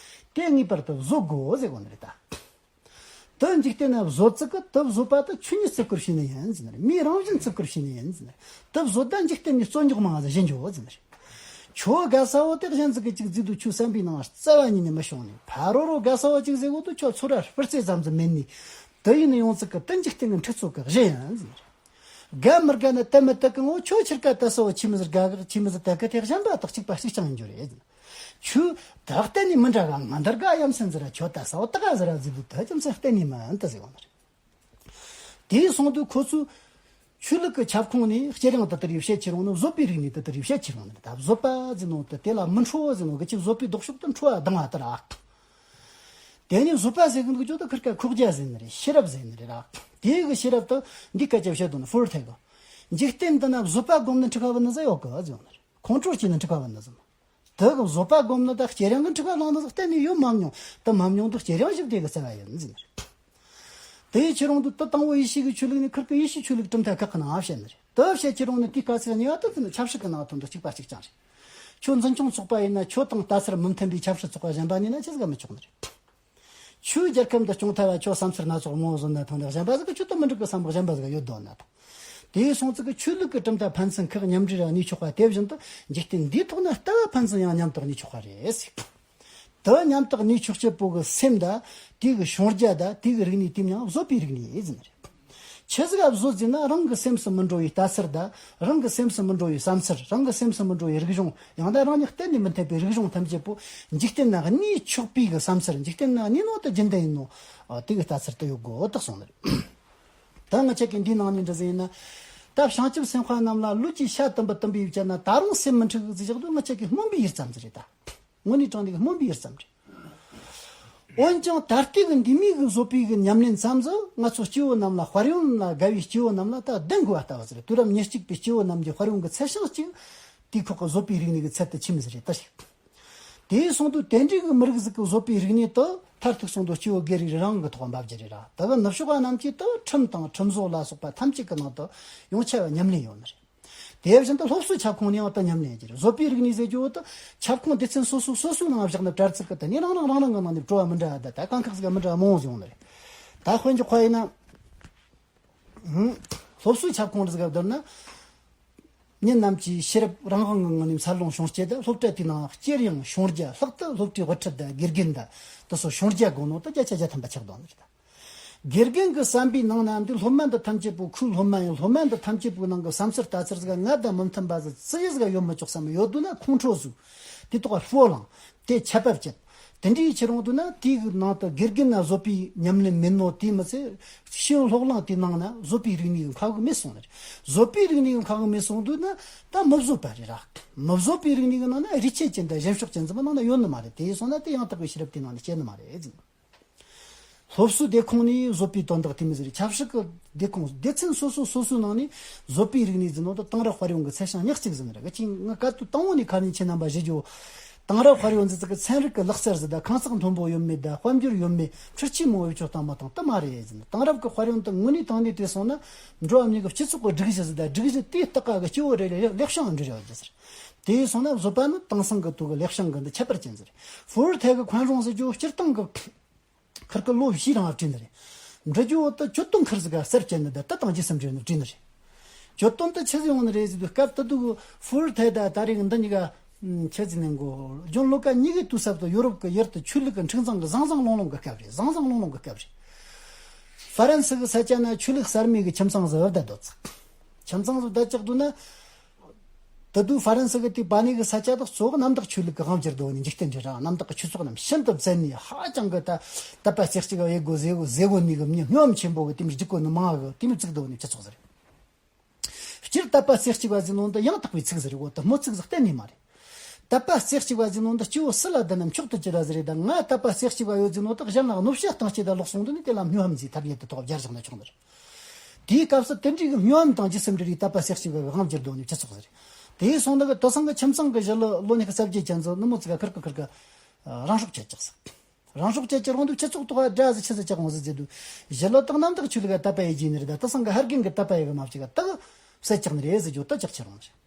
དེ་ངེས་པར་དུ་བཟོད་དགོས་ཟེར་དགོས་ནི་རེད་ད། དེ་འཇིག་རྟེན་ན་བཟོད་ཙི་གི་དེ་བཟོད་པ་དེ་ཆོས་ཉིད་བརྩི་བཀུར་བྱས་ནི་ཡིན་ཟེར་ནི་རེད། མིའི་རང་བཞིན་བརྩི་བཀུར་བྱས་ནི་ཡིན་ཟེར་ནི་རེད། དེ་བཟོད་ད་འཇིག་རྟེན་ནས་རྩོད་རྙོག་མང་ཟིག་བྱེད་འགྱོ་ཟེར་ནི་རེད། ཁྱོད་དགའ་ས་བོ་དེ་གཞན་ཟིག་གིས་ཅིག་བརྫིས་དུས་ཁྱོད་བསམ་པའི་ནང་རྩ་བ་ཉིད་ནས་མི་ཤོང་ནས། ཕ་རོ་རོ་དགའ་ས་བོ་ཅིག་ཟེར་གོ་དུས་ཁྱོད་ཚོར་ར་སྤུར་རྩེ་ཙམ་ཟིག་མེད་ནས། དེ་ཡིན་ཡོང་ཙི་གི་དེ་འཇིག་རྟེན་གི་འཁྲུག་རྩོད་གི་གཞི་ཡིན་ཟེར་ནི་རེད། དགའ་མི་དགའ་ནི་དེ་མི་དེ་གི་ངོ་། ཁྱོད་ཁྱེར་ཀ་དེ་ས་བོ་ཆི་མི་ཟིག་དགའ་གི་ཆི་མི་ཟིག་དད་གི་དེ་གཞན་པ་དག་གཅིག་པ་གཅིག་རྐྱང་ཡིན་རྒྱུ་རེད་ཟེར་ནི་རེད། ཁྱོད་དག་གཏན་ནས་མི་འདྲ་ག་ང་འདིར་དགའ་ཡ་མཚན་ཟིག་ར། ཁྱོད་དེ་ས་བོ་དག་ག་ཟིག་ར་བརྫིས་དུས་དེ་རྒྱུ་མཚན་གཏན་ནས་མིན་དེ་ཟེར་གོ་ནི་རེད། དེ་སོང་དུས་ཁོ་ཚོས་ཆོས་ལུགས་ཀྱི་ཁྱབ་ཁོངས་ནས་བསྐྱེད་རིམ་དེ་ལྟར་ཡོད་བཤད་ཁྱེར་ཡོང་ནི། བཟོད་པའི་རིག་གནས་དེ་ལྟར་ཡོད་བཤད་ཁྱེར་ཡོང་ནི་རེད། ད་བཟོད་པ་ཟེར་ནོ་དེ་དེ་ལ་མི་འཕྲོ་བོ་ཟེར་ནོ་གི་ཅིག་བཟོད་པའི་ལྡོག་ཕྱོགས་དེ་འཕྲོ་བ་ལྡང་བ་ལྟར་ཨ། དེ་ནས་བཟོད་པ་ཟེར་གི་འདུག་ཅོ་དེ་ཁིར་ཀ་ཁོག་རྒྱ་ཟེར་ནི་རེད། ཤེས་རབ་ཟེར་ནི་རེད་ར། དེ་གི་ཤེས་རབ་དེ་འདི་སྐད་ཆ་བཤད་དོ་ནི་ཧྥུ་རི་ཐེ་གི། འཇིག་རྟེན་འདི་ན་བཟོད་པ་སྒོམ་ནི་འཁྲུག་པ་བུད་ནི་ཟིག་ཡོད་གི་ཟེར་ནི་རེད། ཁོང་ཁྲོ་སྐྱེས་ནི་འཁྲུག་པ་བུད་ནི་ཟིག་དེ་གི་བཟོད་པ་སྒོམ་ནི་དང་བསྐྱེད་རིམ་གི་འཁྲུག་པ་བླངས་ནི་ཟིག་གཏན་ནས་ཡོད་མ་མྱོང་། དེ་མ་མྱོང་དུས་བསྐྱེད་རིམ་ཞིག་དེ་གི་རྩ་བ་ཡིན་ཟེར་ནི་རེད། དེ་ཡི་ཕྱིར་རུང་དུ་དེ་དང་པོ་ཡེ་ཤུ་གི་ཆོས་ལུགས་ནི་ཁིར་ཀ་ཡེ་ཤུ་ཆོས་ལུགས་གྲུབ་མཐའ་ཁག་གི་ནང་བཤད་ནི་རེད། དེ་བཤད་ཁྱེར་ཡོང་ནི་དེའི་དཀའ་ཚེགས་གཉིས་པ་དེ་དེ་ནི་ཆབ་སྲིད་ཀྱི་ནང་དོན་དུ་གཅིག་པ་གཅིག་རྐྱང་རེད། ཁྱོད་འཛིན་སྐྱོང་ཚོགས་པ་ཡིན་ན་ཁྱོད་དང་ལྟ་ཚུལ་མི་མཐུན་པའི་ཆབ་སྲིད་ཚོགས་པ་གཞན་པ་ནས་ན་ཆི་ཟིག་ག་མི་ཆོག་ནི་རེད། ཁྱོད་རྒྱལ་ཁབ་འདི་སྐྱོང་ཐབས་བ་ཁྱོད་བསམ་ཚུལ་སྣ་ཚོགས་མང་བོ་བཟོ་ན་ཐང་ནས་གཞན་པ་ཟིག་གི་ཁྱོད་དང་མི་འགྲིག་གི་བསམ་པ་གཞན་པ་ཟིག་ག་ཡོད་དོ་ན་ཐང་། དེ་སོང་ཙི་གི་ཆོས་ལུགས་ཀྱི་གྲུབ་མཐའ་ཕན་ཚུན་ཁག་མཉམ་འབྲེལ་ར་གནས་ཆོག་པ་དེ་བཞིན་དུ་འཇིག་རྟེན་འདིའི་ཐོག་ན་ལྟ་བ་ཕན་ཚུན་ཡང་མཉམ་དུ་གནས་ཆོག་པ་རེད་ཟེར། དེ་མཉམ་དུ་གནས་ཆོག་ཅེས་པོ་གི་སེམས་དང་དེ་གི་བྱུང་རྒྱ་དང་དེ་གི་རིག་གནས་དེ་མྱང་བཟོད་པའི་རིག་གནས་ཟེར་ནི་རེད། ཆི་ཟིག་ག་བཟོད་ཟེར་ན་རང་གི་སེམས་སུ་མི་འགྲོ་བའི་ལྟ་ཚུལ་དང་རང་གི་སེམས་སུ་མི་འགྲོ་བའི་བསམ་ཚུལ། རང་གི་སེམས་སུ་མི་འགྲོ་བའི་རིག་གཞུང་། ཡང་ན་རང་ཉིད་གཏན་ནས་མི་མཐུན་པའི་རིག་གཞུང་ཐམས་ཅད་པོ་འཇིག་རྟེན་ན་གནས་ཆོག་པའི་གི་བསམ་ཚུལ། འཇིག་རྟེན་ན་གནས་ནོ་དེ་རྒྱུན་ལྡན་ཡིན་ནོ། ཨ། དེ་གི་ལྟ་ཚུལ་དེ་ཡོད་དགོས་དག་གསུངས་ནི་རེད། ད་ང་ཆ་གི་འདིའི་ནང་ནས་འདྲི་ཟིན་ཡིན་ན། ད་བྱང་ཆུབ་སེམས་དཔའ་རྣམས་ལ་ལུས་ཀྱི་ཤ་དུམ་བུ་དུམ་བུ་ཡོད་ཀྱང་ན་ད་རུང་སེམས་མི་འཁྲུག་ཟེར་བཞག་དུས་ང་ཆ་གི་སྨོན་པའི་ཡུལ་ཙམ་ཟིག་རེད་ད། དངོས་གནས་དྲང་གནས་ཀྱི་སྨོན་པའི་ཡུལ་ཙམ་རེད། འོན་ཀྱང་ད་ལྟའི་གི་འདི་མོ་གི་བཟོད་པའི་གི་ཉམས་ལེན་ཙམ་ཟིག་ང་ཚོ་སྐྱེ་བོ་རྣམས་ལ་དཔལ་ཡོན་ལ་དགའ་བའི་སྐྱེ་བོ་རྣམས་ལ་ད་ལྡན་དགོས་པ་ལྟ་བུ་ཟིག་རེད། དུས་རབས་ཉེར་གཅིག་པའི་སྐྱེ་བོ་རྣམས་ཀྱི་དཔལ་ཡོན་གི་ཚད་ཤིང་གཅིག་དེའི་ཁོག་གི་བཟོད་པའི་རིག་གནས་གི་ཚད་དུ་ཆི་མོ་ཟིག་རེད་ད་ཞིག་དེ་སོང་དུས་དེ་འདྲའི་གི་མི་རིགས་ཟིག་གི་བཟོད་པའི་རིག་གནས་དེ་མཐར་ཐུག་སོང་དུ་སྐྱེ་བོ་སྒེར་རིགས་རང་གི་ཐོག་འབབ་རྒྱུ་རེད་ར། དེ་གི་ནུབ་ཕྱོགས་པ་རྣམས་ཀྱིས་དེ་ཁྲིམས་དང་ཁྲིམས་བཟོ་ལ་སོགས་པ་ཐམས་ཅད་ཀྱི་ནང་དུ་ཡོངས་ཁྱབ་ཉམས་ལེན་ཡོད་ནི་རེད། དེ་བཞིན་དུ་སློབ་གསོའི་ཁྱབ་ཁོངས་ནས་ཡང་དེ་ཉམས་ལེན་གྱི་རེད། བཟོད་པའི་རིག་གནས་ཟེར་རྒྱུ་བོ་དེ་ཁྱབ་ཁོངས་སྡེ་ཚན་སོ་སོ་སོ་སོའི་ནང་བཞག་ནས་བྲལ་ཚུལ་གི་དེ་ནས་རང་རང་རང་རང་གི་ནང་ནས་བྲོ་བ་མི་འདྲ་བ་དང་ད་དཀའ་ཁག་ཟིག་མི་འདྲ་བ་མང་བོ་ཟིག་ཡོང་ནི་རེད། ད་དཔེ་འཇོག་པ་ཡིན་ན། ཧུམ། སློབ་གསོའི་ཁྱབ་ཁོངས་ཟིག་ག་བསྡུར་ན། མི་རྣམས་ཀྱིས་ཤེས་རབ་རང་དབང་གི་ངང་ནས་འཚར་ལོངས་བྱུང་སྐྱེས་ད། སློབ་གྲྭ་དེའི་ནང་སྐྱེས་ཡང་བྱུང་རྒྱ་ལྷག་ཏུ་སློབ་གྲྭའི་དབུ་ཁྲིད་དང་དགེ་རྒན་དང་དེ་ཚོ་བྱུང་རྒྱ་དགོས་ནོ་ད་བརྒྱ་ཆ་བརྒྱ་ཐམ་པ་ཆགས་འདུག་ནི་རེད་ད། དགེ་རྒན་གྱི་བསམ་པའི་ནང་ན་འདི་སློབ་མ་འདི་ཐམས་ཅད་པོ་ཁོའི་སློབ་མ་ཡིན། སློབ་མ་འདི་ཐམས་ཅད་པོའི་ནང་གི་བསམ་ཚུལ་ལྟ་ཚུལ་ཟིག་ང་དང་མི་མཐུན་པ་ཟིག་ཅི་ཡི་ཟིག་ཡོད་མི་ཆོག་བསམ་ཡོད་འདུག་ན་ཁོང་ཁྲོ་ཟུག་དེ་ཐོག་སྤོ་ལངས། དེ་ཆད་པ་བཅད། དེ་འདྲའི་ཁྱེར་འོང་དུས་ན་དེའི་གི་ནང་དུ་དགེ་རྒན་ན་བཟོད་པའི་ཉམས་ལེན་མེད་ནོ་དེ་མི་ཚེ་ཤེས་ཡོན་སློབ་གླིང་དེའི་ནང་ན་བཟོད་པའི་རིག་གནས་ཀྱི་མཁའ་དབུགས་མེད་སོང་ནི་རེད། བཟོད་པའི་རིག་གནས་ཀྱི་མཁའ་དབུགས་མེད་སོང་དུས་ན་ད་མི་བཟོད་པ་རེད་ར། མི་བཟོད་པའི་རིག་གནས་ཀྱི་ནང་ན་རིས་ཆད་ཅན་དང་གཞན་ཕྱོགས་ཅན་ཙམ་པ་ནང་ན་ཡོད་ནི་མ་རེད། དེ་ཡིན་སོང་ན་དེ་ཡང་དག་པའི་ཤེས་རབ་དེའི་ནང་ནས་སྐྱེ་ནི་མ་རེད་ཟེར། སློབ་གསོའི་སྡེ་ཁོངས་ནས་བཟོད་པའི་དོན་དག་དེ་མི་ཟེར། ཆབ་སྲིད་ཀྱི་སྡེ་ཁོངས་སྡེ་ཚན་སོ་སོ་སོ་སོའི་ནང་ནས་བཟོད་པའི་རིག་གནས་ཟེར་ནོ་དང་དེང་རབས་དཔལ་ཡོན་གྱི་ཚད་ཤིང་ཉག་གཅིག་ཟེར་ནི་རེད། གཅིག་ང་སྐབས་དུ་དང་པོ་ནས་ཁ་ནས་ཁྱེད་རྣམ་པ་ཞུ་རྒྱུ། དེང་རབས་དཔལ་ཡོན་ཟེར་ཚིག་གི་ཚན་རིག་གི་ལག་རྩལ་ཟེར་ད་ཁང་བརྩེགས་མཐོན་པོ་ཡོད་མེད་ད་དཔལ་འབྱོར་ཡོད་མེད་འཕྲུལ་ཆས་མང་བོ་ཡོད་ཆོག་དང་མ་དང་དེ་མ་རེད་ཟེར་ནི། དེང་རབས་ཀྱི་དཔལ་ཡོན་དེ་དངོས་གནས་དྲང་གནས་བལྟས་སོང་ན་འགྲོ་བ་མིའི་གི་སྤྱི་ཚོགས་ཀྱི་སྒྲིག་གཞི་ཟེར་ད་སྒྲིག་གཞི་དེའི་ལྟག་ཀ་གི་སྤྱི་བོ་རེ་རེ་ལེགས་བྱང་འབྲི་རེ་བ་རྒྱུ་ཟེར། དེ་ཡིན་སོང་ན་བཟོད་པ་ནི་དེང་སང་གི་དུས་ཀྱི་ལེགས་བྱང་གི་འདི་ཁྱད་པར་ཅན་ཟེར། ཧྥུ་ཧྲི་ཐའེ་གི་宽容ཟེར་རྒྱུ་སྤྱིར་བཏང་གི་ཁིར་ཀི་ལོ་བཞིའི་རིང་ལ་བྲིས་ནི་རེད། འབྲི་རྒྱུ་བོ་དེ་གྱོད་དོན་ཁིར་ཟིག་ག་གསར་བཅད་ནི་དེ་ད་དང་རྗེས་སུ་འབྲེལ་ནི་བྲིས་ནི་རེད། གྱོད་དོན་དེ་ཆི་ཟིག་ཡོང་ནི་རེད་ཟེར་དུས་སྐབས་དེ་དུས་ཧྥུ་ཧྲི་ཐའེ་དང་ད་རེས་འདི་གཉིས་ཀ་ཁྱེད་ཀྱི་ནང་གོ་ཇོན་ལོ་ཀ་གཉིས་ཀའི་དུས་སྐབས་དུ་ཡོ་རོབ་ཀྱི་ཡུལ་དུ་ཆོས་ལུགས་ཀྱི་འཁྲུག་འཛིང་གི་ཟང་ཟིང་ལོང་ལོང་གི་སྐབས་རེད། ཟང་ཟིང་ལོང་ལོང་གི་སྐབས་རེད། ཧྥ་རན་སི་གི་ས་ཆ་ན་ཆོས་ལུགས་གསར་མའི་གི་ཁྱིམ་ཚང་ཟིག་བར་བསྡད་འདུག་ཚིག་ཁྱིམ་ཚང་ཟིག་བརྡ་ལྕག་འདུག་ན། ད་དུང་ཧྥ་རན་སི་གི་དེ་པ་ནི་གི་ས་ཆ་དག་གཙོ་བོ་གནམ་བདག་ཆོས་ལུགས་ཀྱི་དབང་སྒྱུར་དུ་ནི་འཇིག་རྟེན་འདྲ་ར། གནམ་བདག་གི་ཆོས་ཚོགས་རྣམས་ཤིན་ཏུ་བཙན་ནས་ཧ་ཅང་གི་ད་དད་པ་རྩེ་གཅིག་ག་ཡེ་དགོས་ཟེ་དགོས་ཟེ་དགོས་ནི་གི་མྱི་སྨྱོ་ཧམ་ཆེན་པོ་གི་དེ་མི་འཇིག་གོ་ནི་མང་གི་དེ་མི་བཙུགས་དུ་ནི་སྤྱི་ཚོགས་ཟེར། སྤྱིར་དད་པ་རྩེ་གཅིག་པ་ཟེར་ནོ་འདི་ཡང་དག་པའི་ཚིག་ཟེར་གོ་ད་སྨོ་ཚིག་ཟེར་གཏན་ནས་མ་རེད། དད་པ་རྩེ་གཅིག་པ་ཟེར་ནོ་འདི་སྐྱེ་བོ་སུ་ལ་བདེན་ནམ་མཆོག་ཏུ་གྱུར་ར་ཟེར་རེད། ད་ང་དད་པ་རྩེ་གཅིག་པ་ཡོད་ཟེར་ནོ་དག་གཞན་ལ་གནོད་བྱེད་བཏང་སྐྱེ་ད་ལོག་སོང་དུ་ནི་དེ་ལ་སྨྱོ་ཧམ་ཟེར་ཐབས་ཡེ་དུ་ཐོག་སྦྱར་བཞག་ན་ཆོག་ནི་རེད། དེའི་སྐབས་སུ་དེ་འདྲའི་གི་སྨྱོ་ཧམ་དང་རྗེས་སུ་འབྲེལ་བའི་དད་པ་ཟེར་གཅིག་པ་གི་དབང་སྒྱུར་དོ་ནི་སྤྱི་ཚོགས་ཟེར། དེའི་སོང་ན་གི་དེང་སང་གི་ཁྱིམ་ཚང་གི་ཞི་ལུ་ལོ་ཉི་ཤུ་རྩ་བརྒྱད་ཅན་ཚོ་ནུ་མོ་ཚིག་ག་ཁིར་ཀི་ཁིར་ཀི་རང་སྲོག་བཅད་ཀྱག་ཟེར། རང་སྲོག་བཅད་ཀྱི་རང་དུ་སྤྱི་ཚོགས་ཐོག་སྒྲ་ཟེར་ཆི་ཟེར་ཀྱག་འོང་ཟེར་ཟེར་དུས་ཞི་ལུ་དག་གནམ་བདག་ཆོས་ལུགས་ལ་དད་པ་ཡེ་རྒྱུ་ནི་རེད། ད་དེང་སང་གི་ཧར་རྒན་གི་དད་པ་ཡེ་གི་མ་བཅུག་ག་དག་བསད་ཀྱག་ནི་རེད་ཟེར་རྒྱུ་དག་ཀྱག་ཁྱེར་རང་ཟེར།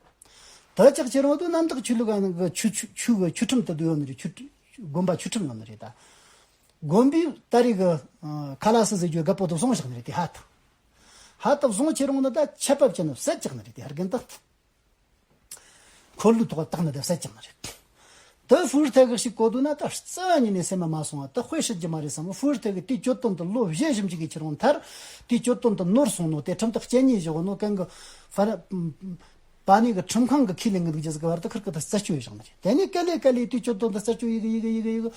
དག་ཀྱག་ཁྱེར་རང་དུ་གནམ་བདག་ཆོས་ལུགས་ག་ནི་གི་ཆོས་ཆོས་ཆོས་གི་ཆོས་ཁྲིམས་དུ་བསྡུ་ཡོད་ནི་རེད། ཆོས་དགོན་པ་ཆོས་ཁྲིམས་ཡོད་ནི་རེད་ད། དགོན་པའི་ད་རེས་གི་ཨ་ཁ་ལག་ཟ་ཟེར་རྒྱུ་རྒད་པོ་དེ་བཟུང་བཞག་ནི་རེད། དེ་ཧ་ཐག་ཧ་ཐག་བཟུང་ཁྱེར་རུང་ནི་ད་ཆད་པ་བཅད་ནི་བསད་བཅག་ནི་རེད། དེ་ཧར་རྒན་ད་འཁོར་ལོའི་ཐོག་བཏགས་ནི་ད་བསད་བཅག་ནི་རེད། ད་ཧྥུ་ཧྲི་ཐའེ་གི་ཞིག་གོ་དུས་ན་ད་རྩ་བ་ཉིད་ནས་སེམས་མ་མ་སོང་བ་ད་དཔེ་ཧྲི་རྒྱུ་མ་རེད་བསམ། ཧྥུ་ཧྲི་ཐའེ་གི་དེའི་གྱོད་དོན་དུ་ལོ་བཞི་ཞིབ་འཇུག་གི་ཁྱེར་རུང་མཐར་དེའི་གྱོད་དོན་དུ་ནོར་སོང་ནོ་དེ་ཁྲིམས་ཐག་བཅད་ཉེས་བཞག་ནོ་གན་གི་ཧྥ་ར་པ་ནི་གི་ཁྲིམས་ཁང་གི་ཁས་ལེན་གི་འདུག་རྒྱུ་ཟིག་གི་བར་དུ་ཁིར་ཀི་ད་རྩད་གཅོད་ཡེ་བཞག་ནི་རེད། དེ་ནས་ག་ལེ་ག་ལེ་དེའི་གྱོད་དོན་དུ་རྩད་གཅོད་ཡེ་གི་ཡེ་གི་ཡེ་གི་ཡེ་གི་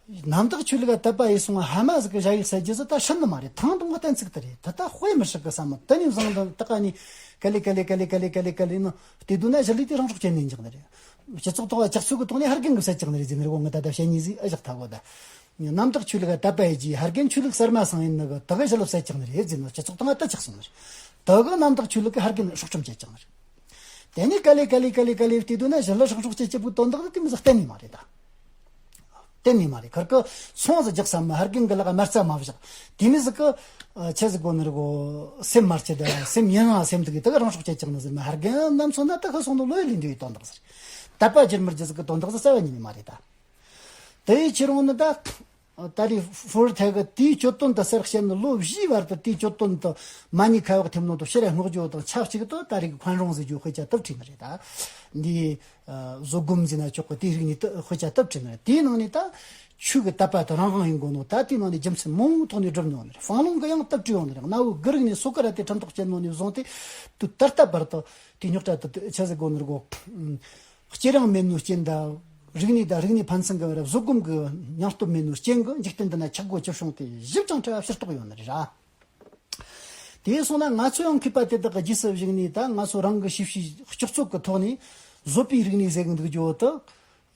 གནམ་བདག་ཆོས་ལུགས་ལ་དད་པ་ཡེ་སོང་བ་ཧ་མ་ཟིག་གི་ཞ་ཡིག་ཟེར་རྒྱུ་ཟིག་ད་ཧྲིལ་ནི་མ་རེད། ཐང་དང་བོ་གཏན་ཚིགས་དེ་རེད། ད་ལྟ་དཔེ་མི་སྲིད་གི་བསམ་མོ། དེ་ནས་བཟུང་དང་ད་ཀ་ནས་ག་ལེ་ག་ལེ་ག་ལེ་ག་ལེ་ག་ལེ་ག་ལེ་ནི་བལྟས་དུས་ན་ཞི་ལུ་དེ་རང་སྲོག་བཅད་ནས་འཇག་ནི་རེད། སྤྱི་ཚོགས་ཐོག་ལ་ཇག་ཚོད་གི་ཐོག་ནས་ཧར་རྒན་གི་བསད་ཀྱག་ནི་རེད་ཟེར་ནི་རེད། འོ་ང་ད་ལྟ་བཤད་ཉེས་ཟིག་ཨ་བཞག་ཐལ་གོ་ད། གནམ་བདག་ཆོས་ལུགས་ལ་དད་པ་ཡེ་རྒྱུ་ཧར་རྒན་ཆོས་ལུགས་གསར་མ་སང་ཡིན་ནི་གི་ད་གི་ཞི་ལུ་བསད་ཀྱག་ནི་རེད་ཟེར་ནི་སྤྱི་ཚོགས་ཐོག་ལ་ད་ཆགས་སོང་ནི་རེད། ད་གི་གནམ་བདག་ཆོས་ལུགས་གི་ཧར་རྒན་སྲོག་ཁྲིམས་བཅད་ཀྱག་ནི་རེད། དེ་ནས་ག་ལེ་ག་ལེ་ག་ལེ་ག་ལེ་བལྟས་དུས་ན་ཞི་ལུ་རང་སྲོག་བཅད་རྒྱུ་བོ་དོན་དག་དེ་མི་ཟིག་གཏན་ནས་མ་རེད་ད། གཏན་ནས་མ་རེད། ཁར་ཀི་ཚོང་ཟིག་རྒྱག་བསམ་མི་ཧར་རྒན་གི་ལག་དམར་རྩ་མ་བཞག་དེ་མི་ཟིག་གི་ཆི་ཟིག་གོ་ནི་རེད་གོ། སེམས་མ་སྐྱིད་ད་སེམས་ཡིན་རང་སེམས་དུ་གི་ད་གི་རང་སྲོག་བཅད་ཀྱག་ནི་ཟེར་མི་ཧར་རྒན་རྣམ་ཚོ་ན་ད་གི་སོང་ནི་ལོས་ལེན་འདོད་ཡི་དོན་དག་ཟེར། དད་པ་བསྒྱུར་མི་རྒྱུ་ཟིག་གི་དོན་དག་ཟིག་རྩ་བ་ཉིད་ནས་མ་རེད་ད། དེ་ཡི་ཕྱིར་འོང་ནི་ད། ད་རེས་ཧྥུ་ཧྲི་ཐའེ་གི་དེའི་གྱོད་དོན་དུ་གསལ་བཤད་ནི་ལོ་བཞིའི་བར་དུ་དེའི་གྱོད་དོན་དུ་མ་ཉེས་ཁ་གཡོག་ཐེབས་ནོ་དང་ཕྱིར་བསྔོག་རྒྱུ་དང་ཆབས་ཅིག་ཏུ་ད་རེས་ཀྱི་宽容ཟེར་རྒྱུ་དཔེ་ཆ་དེབ་བྲིས་ནི་རེད་ད། འདི་བཟོད་སྒོམ་ཟེར་ན་ཆོག་གི་དེའི་རིག་གནས་དེ་དཔེ་ཆ་དེབ་བྲིས་ནི་རེད། དེའི་ནང་ནས་ད་ཆོས་ཀྱི་དད་པ་དང་རང་དབང་ཡིན་དགོས་ནོ་ད་དེའི་ནང་ནས་རྒྱུ་མཚན་མང་པོའི་ཐོག་ནས་བསྒྲུབས་མྱོང་ནི་རེད། ཧྥང་ལུང་གིས་ཡང་དེབ་བྲིས་ཡོང་ནི་རེད། གནའ་བོའི་གུ་རིག་ནས་སོ་ཀ་ར་ཏེ་ཁྲིམས་ཐག་བཅད་ནོ་ནས་བཟུང་སྟེ་དུས་ད་ལྟ་བར་དུ་དེའི་རྙོག་དྲ་དེ་ཆི་ཟེར་དགོས་ནི་རེད་གོ། སྐྱེ་རིང་མེད་ནོའི་རྐྱེན་དང་། རིག་གནས་དང་རིག་གནས་ཕན་ཚུན་གྱི་བར་བཟོད་སྒོམ་གྱི་སྙིང་སྟོབས་མེད་ནོའི་རྐྱེན་གྱིས་འཇིག་རྟེན་འདི་ན་ཆག་སྒོ་ཅི་བྱུང་སྟེ་ཞིབ་ཅིང་ཕྲ་བ་ཕྱིར་རྟོགས་ཡོང་ནི་རེད་ར། དེ་སོང་ན་ང་ཚོ་ཡང་མཁས་པ་དེ་དག་གི་རྗེས་སུ་བཞུགས་ནས་ད་ང་ཚོ་རང་གི་ཤེས་བྱའི་ལྕོགས་ཚོད་ཀྱི་ཐོག་ནས་བཟོད་པའི་རིག་གནས་ཟེར་གི་འདུག་རྒྱུ་བོ་དེ་